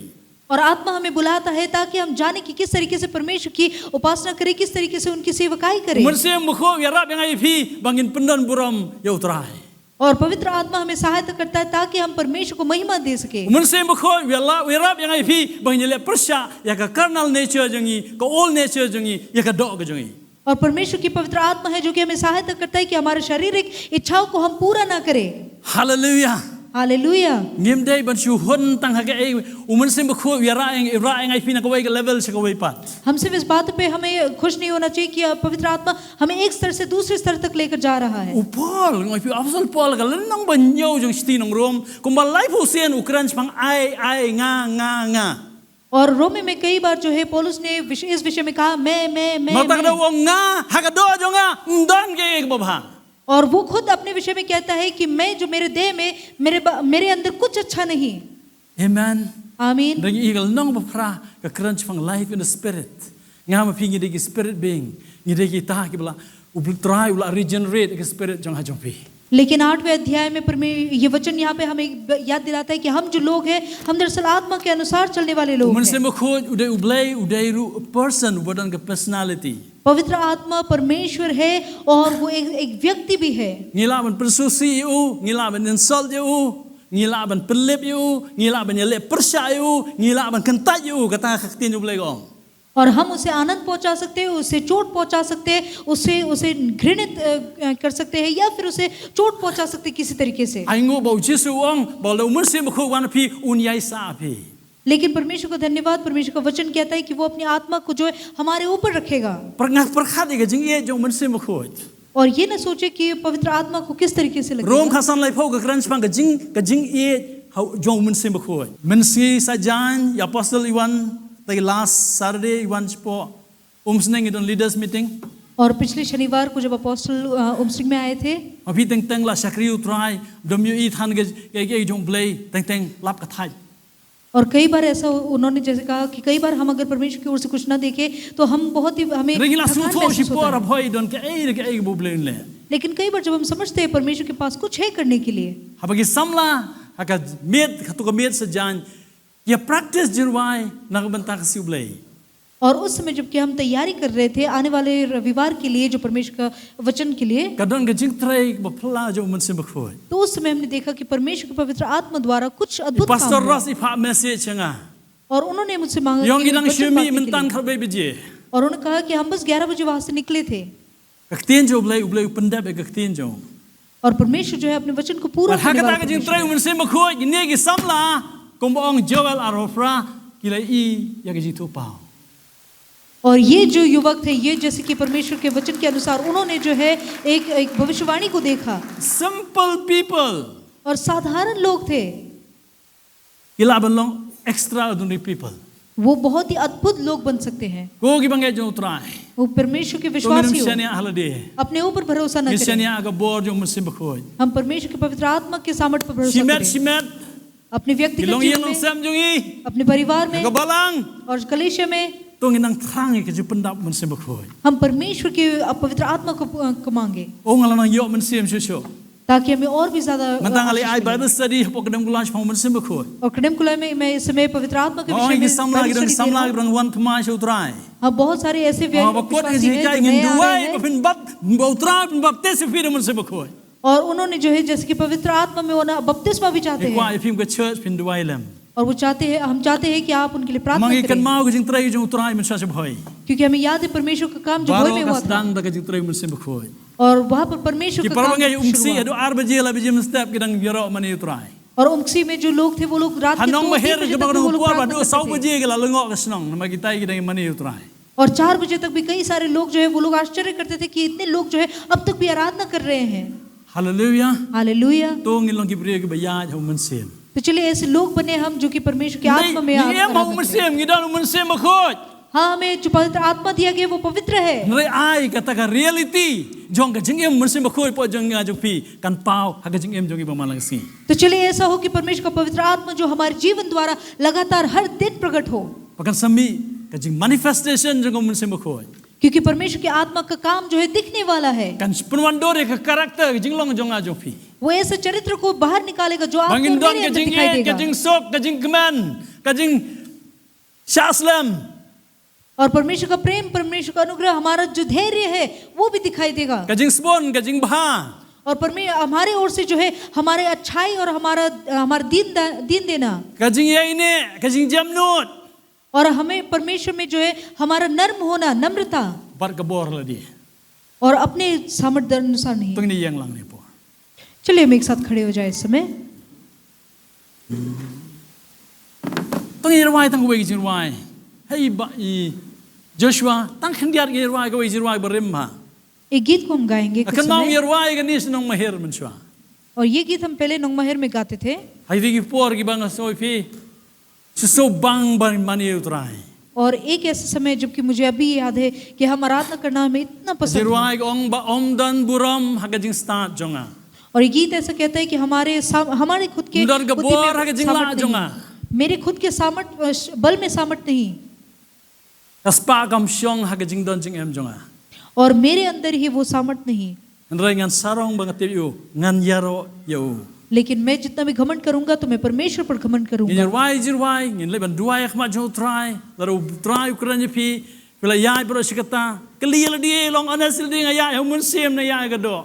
और आत्मा हमें बुलाता है ताकि हम जाने कि किस तरीके से परमेश्वर की उपासना करें, किस तरीके से उनकी सेवकाई करें। U Mynsiem Bakhuid u ïarap ïa nga ïa phi ba ngin pyndon burom ïa U Trai. और पवित्र आत्मा हमें सहायता करता है ताकि हम परमेश्वर को महिमा दे सके। U Mynsiem Bakhuid u ïarap, u ïarap ïa nga ïa phi ba ngin ïaleh pyrshah ïa ka carnal nature jong ngi, ka old nature jong ngi, ïa ka doh ka jong ngi. और परमेश्वर की पवित्र आत्मा है जो कि हमें सहायता करता है कि हमारा शारीरिक इच्छाओं को हम पूरा ना करें। Hallelujah. हालेलुया। Ngim dei ban shu hun tang ha kaei, u Mynsiem Bakhuid u ïarap ïa nga, ïarap ïa nga ïa phi na kawei ka level sha kawei pat. हम सिर्फ इस बात पे हमें खुश नहीं होना चाहिए कि पवित्र आत्मा हमें एक स्तर से दूसरे स्तर तक लेकर जा रहा है। U Paul, nga ong ïa phi, u Apostol Paul, ka lynnong ba hynñiew jong shithi nong Rom, kumba laiphew sien u kren shaphang ai, ai, nga, nga, nga. और रोमी में कई बार जो है पौलुस ने विश-, इस विषय में कहा, मैं, मैं, मैं, Nangta ka dei u ong nga, ha ka doh jong nga ym don kaei kaba bha. और वो खुद अपने विषय में कहता है कि मैं जो मेरे देह में, मेरे ब-, मेरे अंदर कुछ अच्छा नहीं। Amen. आमीन। Dang ïa ka lynnong ba phra ka kren shaphang life in the spirit. Nga ma phi ngi dei ki spirit being, ngi dei kita kiba la, U Trai u la regenerate ka spirit jong nga jong phi. लेकिन आठवें अध्याय में परमे-, ये वचन यहाँ पे हमें ब-, याद दिलाता है कि हम जो लोग हैं, हम दरअसल आत्मा के अनुसार चलने वाले लोग हैं। U Mynsiem Bakhuid u dei U Blei, u dei ruh a person, uba don ka personality. पवित्र आत्मा परमेश्वर है और वो एक, एक व्यक्ति भी है। Ngi lah ban pynsngewsih ïa u, ngi lah ban insult ïa u, ngi lah ban pynlip ïa u, ngi lah ban ïaleh pyrshah ïa u, ngi lah ban kyntait ïa u, kata ka ktien U Blei ka ong. और हम उसे आनंद पहुंचा सकते हैं, उसे चोट पहुंचा सकते हैं, उसे, उसे घृणित, अ, अ, कर सकते हैं या फिर उसे चोट पहुंचा सकते हैं किसी तरीके से। Ainguh ba u Jisu u ong ba lada u Mynsiem Bakhuid u wan ha phi un ïaisah ha phi. लेकिन परमेश्वर को धन्यवाद, परमेश्वर का वचन कहता है कि वो अपनी आत्मा को जो है हमारे ऊपर रखेगा। Pyrkhat, pyrkhat ïa ka jingïeit jong u Mynsiem Bakhuid. और ये ना सोचे कि पवित्र आत्मा को किस तरीके से लगेगा। Rom khatsan laiphew ka kren shaphang ka jing, ka jingïeit ha, jong u Mynsiem Bakhuid. Mynsngi Saitjaiñ, i apostol i wan, te last Saturday i wan shapoh Umsning, i don leaders meeting. और पिछले शनिवार को जब अपोस्टल, अ, उमसिंग में आए थे, Ma phi teng teng la shakri U Trai, dom ïohi than ka, ka, ka jong U Blei, teng teng lap ka thait. और कई बार ऐसा उन्होंने जैसे कहा कि कई बार हम अगर परमेश्वर की ओर से कुछ ना देखें, तो हम बहुत ही, हमें Hynrei ngi la thकान sngewthuh महसूस shipor, होता है। Haba i don kaei re kaei ba U Blei un leh. लेकिन कई बार जब हम समझते हैं परमेश्वर के पास कुछ है करने के लिए, Haba ki samla ha ka miet, ha kato ka miet Saitjaiñ, ki practice jingrwai na ka bynta ka sngi U Blei. और उस समय जबकि हम तैयारी कर रहे थे आने वाले रविवार के लिए, जो परमेश्वर का वचन के लिए, Ka don ka jingtrei ba phylla jong u Mynsiem Bakhuid. तो उस समय हमने देखा कि परमेश्वर के पवित्र आत्मा द्वारा कुछ अद्भुत I काम Pastor हुआ। Ross i phah message ïa nga. और उन्होंने मुझसे मांगा Ïa ong कि ki dang वचन shu mih बांटने के लिए। Mynta khatwei baje. और उन्होंने कहा कि हम बस ग्यारह बजे वहां से निकले थे। Ka ktien jong U Blei, U Blei u pyndep ïa ka ktien jong u. और परमेश्वर जो है अपने वचन को पूरा करने वाला परमेश्वर है। Bad ha kata ka jingtrei u Mynsiem Bakhuid, kine ki samla, kumba ong Joel ar phra, ki la ïohi ïa ka jingthoh paw. और ये जो युवक थे, ये जैसे कि परमेश्वर के वचन के अनुसार उन्होंने जो है एक, एक भविष्यवाणी को देखा। Simple people. और साधारण लोग थे। Ki lah ban long extraordinary people. वो बहुत ही अद्भुत लोग बन सकते हैं। Ko kiba ngeit ïa U Trai. वो परमेश्वर के विश्वासी हो। To ngin ym shaniah ha lade. अपने ऊपर भरोसा न करें। Ngin shaniah ha ka bor jong U Mynsiem Bakhuid. हम परमेश्वर के पवित्र आत्मा के सामर्थ्य पर भरोसा करें। Shimet shimet. अपने व्यक्तिगत जीवन में, ki longïing longsem jong ngi, अपने परिवार में, ha ka balang, और कलीसिया में, to ngin nang thrang ïa ka jingpyndap U Mynsiem Bakhuid. हम परमेश्वर के, अ, पवित्र आत्मा को, अ, को मांगे। Oh, nga la nang ïoh mynsiem shuh shuh. ताकि हमें और भी ज्यादा, अ, Mynta nga la ai आशीष मिले। Bible study hapoh Kdem Kuloi shaphang U Mynsiem Bakhuid. और कदम कुलय में मैं इस समय पवित्र आत्मा के विषय में Baibl study दे रहा हूँ। Oh, ki samla, ki samla, ki dang wan thymmai sha U Trai. हाँ, बहुत सारे ऐसे व्यक्ति, oh, ba kot, विश्वासी हैं, ngi ju ngi naya आ रहे हैं। Ba phin bap-, ba U Trai phin baptis ïa phi da U Mynsiem Bakhuid. और उन्होंने जो है, जैसे कि पवित्र आत्मा में होना, बपतिस्मा भी चाहते हैं। Phi kwah ïa phi kum ka church phin duwai lem. और वो चाहते हैं, हम चाहते हैं कि आप उनके लिए प्रार्थना करें। Ngi kynmaw ka jingtrei jong U Trai mynshwa shaphang Bhoi. क्योंकि हमें याद है, परमेश्वर का काम जो भोई में हुआ था। Baroh ka sdang da ka jingtrei U Mynsiem Bakhuid. और वहाँ पर परमेश्वर का काम शुरू हुआ। Ki paralok ngi ha Umksi haduh ar baje la baje mynstep ki dang ïaroh mane U Trai. और उमकसी में जो लोग थे, वो लोग रात के दो, तीन बजे तक भी वो लोग प्रार्थना करते थे। Ha Nongmaher ki paralok haduh saw baje ki la lyngngoh ka shnong namar kita ki dang ïa mane U Trai. और चार बजे तक भी कई सारे लोग जो है, वो लोग आश्चर्य करते थे कि इतने लोग जो है, अब तक भी आराधना कर रहे हैं। Haleluia. Haleluia. To ngin long ki briew kiba ïaid ha U Mynsiem. तो चलिए, ऐसे लोग बने हम, जो कि परमेश्वर की आत्मा में आराधना करते हैं। Ngi, ngi im ha U Mynsiem, ngi don U Mynsiem Bakhuid. हाँ, हमें जो पवित्र आत्मा दिया गया, वो पवित्र है। Hynrei ai kata ka reality jong ka jingim U Mynsiem Bakhuid hapoh jong nga jong phi kan paw ha ka jingim jong ngi ba man la ka sngi. तो चलिए, ऐसा हो कि परमेश्वर का पवित्र आत्मा जो हमारे जीवन द्वारा लगातार हर दिन प्रकट हो। Ba kan sa mih ka jingmanifestation jong ka U Mynsiem Bakhuid. क्योंकि परमेश्वर की आत्मा का काम जो है, दिखने वाला है। Kan pynwandur ïa ka character, ka jinglong jong nga jong phi. वो ऐसे चरित्र को बाहर निकालेगा, जो आपको और मेरे अंदर दिखाई देगा। Ba ngin don ka jingïeit, ka jingsuk, ka jingkmen, ka jingshah slem. और परमेश्वर का प्रेम, परमेश्वर का अनुग्रह, हमारा जो धैर्य है, वो भी दिखाई देगा। Ka jingsbun, ka jingbha. और परमे-, हमारे ओर से जो है, हमारे अच्छाई और हमारा, हमारा दीन दा-, दीन देना। Ka jingïaineh, ka jingjemnud. और हमें परमेश्वर में जो है, हमारा नर्म होना, नम्रता। Bad ka bor lade. और अपने सामर्थ्य अनुसार नहीं। To ngin ïeng lang hangne hapoh. चलिए, हम एक साथ खड़े हो जाए इस समय। To ngin rwai tang kawei ka jingrwai. Hei ba i Joshua, tang khyndiat ngin rwai kawei ka jingrwai barim ha. एक गीत को हम गाएंगे कुछ समय। Kynmaw ngi rwai kane sha Nongmaher mynshuwa. और ये गीत हम पहले नोंगमाहेर में गाते थे। Ha kine ki por kiba nga sngew ïa phi, shisha bang ban mane ïa U Trai. और एक ऐसा समय जबकि मुझे अभी याद है कि हम आराधना करना हमें इतना पसंद है। Ka jingrwai ka ong ba ym don burom ha ka jingstad jong nga. और ये गीत ऐसा कहता है कि हमारे साम-, हमारे खुद के बुद्धि में सामर्थ्य नहीं। Ym don ka bor ha ka jinglah jong nga. मेरे खुद के सामर्थ-, अ, श-, बल में सामर्थ नहीं। Ka spah kam shong ha ka jingdon jingem jong nga. और मेरे अंदर ही वो सामर्थ नहीं। Hynrei ngan sarong ba nga tip ïa u, ngan ïaroh ïa u. लेकिन मैं जितना भी घमंड करूंगा, तो मैं परमेश्वर पर घमंड करूंगा। Ngin ïa rwai, ïa rwai, ngin leit ban duwai ha khmat jong U Trai, lada U Trai u kren ïa phi, phi la ïaid baroh shi katta, kylli ïa lade, long honest ïa lade, nga ïaid ha u Mynsiem ne ïaid ha ka doh.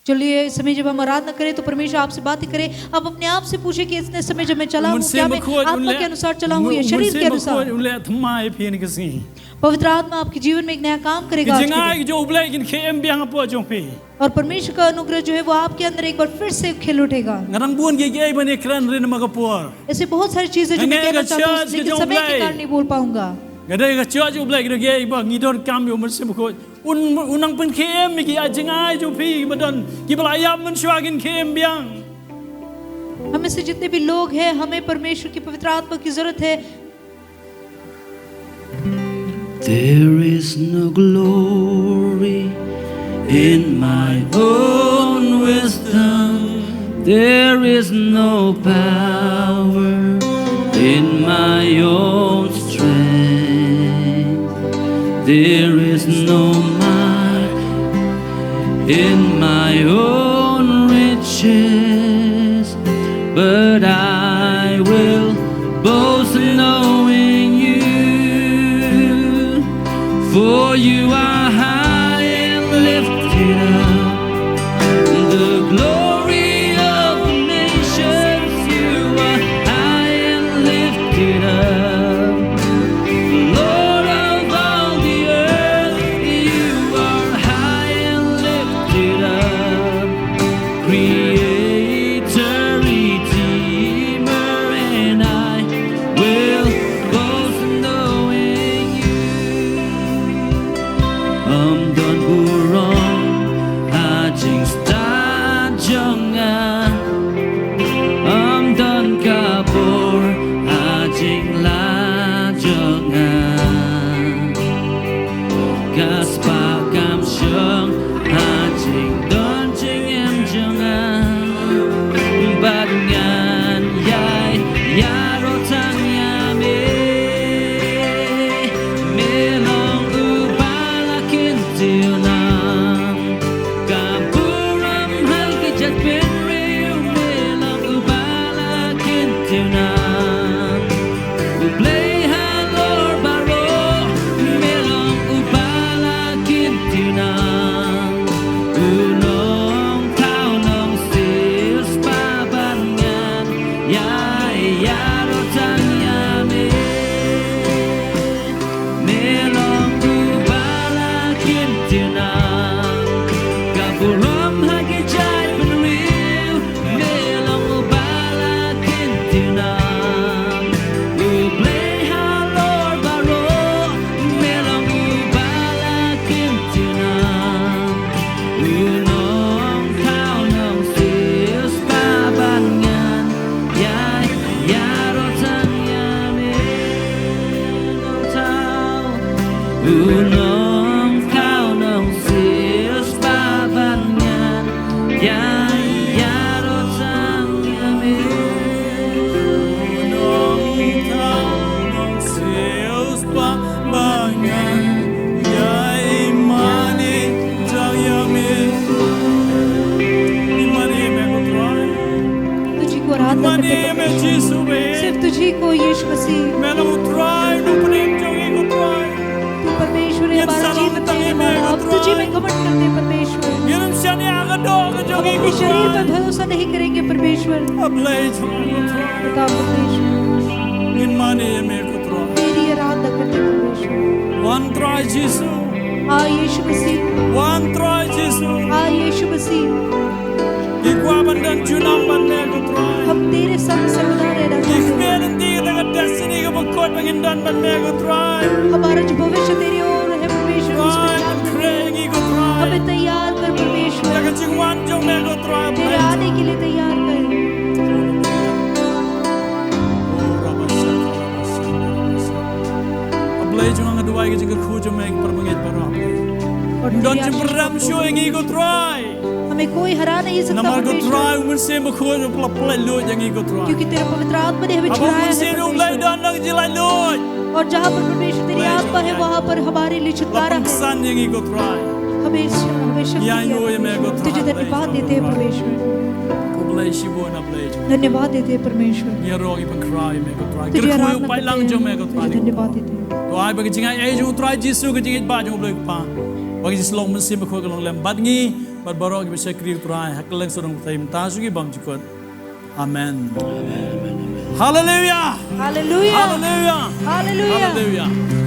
चलिए, इस समय जब हम आराधना करें, तो परमेश्वर आपसे बातें करें। आप अपने आप से पूछें कि इतने समय जब मैं चला हूँ, क्या मैं आत्मा के अनुसार चला हूँ या शरीर के अनुसार? U Mynsiem Bakhuid un leh thymmai ïa phi ha kane ka sngi. पवित्र आत्मा आपके जीवन में एक नया काम करेगा आज के दिन। Ki jingai jong U Blei kin khie im biang hapoh jong phi. और परमेश्वर का अनुग्रह जो है, वो आपके अंदर एक बार फिर से खिल उठेगा। Nga dang bun kiei kiei ban ïakren hynrei namar ka por. ऐसे बहुत सारी चीजें जो मैं कहना चाहता हूँ, लेकिन समय के कारण नहीं बोल पाऊंगा। Nga dei ka church U Blei, ka dei ka church U Blei, ka dei ka ba ngi donkam ïa u Mynsiem Bakhuid. Un, un nang pynkhie im ïa ki jingai jong phi ba don, kiba la ïap mynshuwa kin khie im biang. हम में से जितने भी लोग हैं, हमें परमेश्वर की पवित्र आत्मा की जरूरत है। There is no glory in my own wisdom. There is no power in my own strength. There is no might in my own riches, but I will boast knowing you, for you are high and lifted up. The glory of the nations, you are high and lifted up. Lord of all the earth, you are high and lifted up. Mane ïa me Jisu ba heh. सिर्फ तुझी को यीशु मसीह। Me long U Trai, U Nongpynim jong ngi ko Trai. तू परमेश्वर है, हमारा जीवन देने वाला। हम तुझी में घमंड करते हैं, परमेश्वर। Ngim shaniah ha ka doh ka jong ngi ko Trai. हम अपने शरीर पर भरोसा नहीं करेंगे, परमेश्वर। A Blei jong ngi ko Trai. खुदा परमेश्वर। Ngin mane ïa me ko Trai. तेरी आराधना करते हैं, परमेश्वर। Wan Trai Jisu. आ यीशु मसीह। Wan Trai Jisu. आ यीशु मसीह। Ngi kwah ban don junom bad me ko Trai. हम तेरे संग सर्वदा रहना चाहते हैं। Ngi khmih lynti ïa ka destiny kaba kut ba ngin don bad me ko Trai. हमारा जो भविष्य तेरी ओर है, परमेश्वर, उस पर Trai, ध्यान pynkhreh ïa ngi ko Trai. हमें तैयार कर, परमेश्वर। Ïa ka jingwan jong me ko Trai. तेरे आने के लिए तैयार कर। A Blei jong nga, nga duwai ka jingkyrkhu jong me ïa ki para bangeit baroh. और Ym don jingpyrem shuh ïa ngi ko Trai. हमें कोई हरा नहीं सकता, Namar ko परमेश्वर। Trai, U Mynsiem Bakhuid u la pynlait luid ïa ngi ko Trai. क्योंकि तेरा पवित्र आत्मा ने हमें छुड़ाया है, परमेश्वर। Haba U Mynsiem u lait don, nang jinglaitluid. और जहाँ पर परमेश्वर तेरी आत्मा है, वहाँ पर हमारे लिए छुटकारा है। La pynksan ïa ngi ko Trai. हमें, हमें शक्ति दिया, परमेश्वर। Tuझे धन्यवाद देते हैं, परमेश्वर। Khublei shibun A Blei jong ngi. धन्यवाद देते हैं, परमेश्वर। Ngi ïaroh ngi pynkhraw ïa me ko Trai. तुझे आराधना करते हैं, तुझे धन्यवाद देते हैं। To ai ba ka jingaiei jong U Trai Jisu, ka jingïeit ba jong U Blei Kpa, bad ka jingshlur U Mynsiem Bakhuid kan long lem bad ngi bad baroh kiba shakri U Trai ha kylleng sawdong pyrthei mynta sha ki bymjukut. Amen. Haleluya. Haleluya. Haleluya. Haleluya. Haleluya.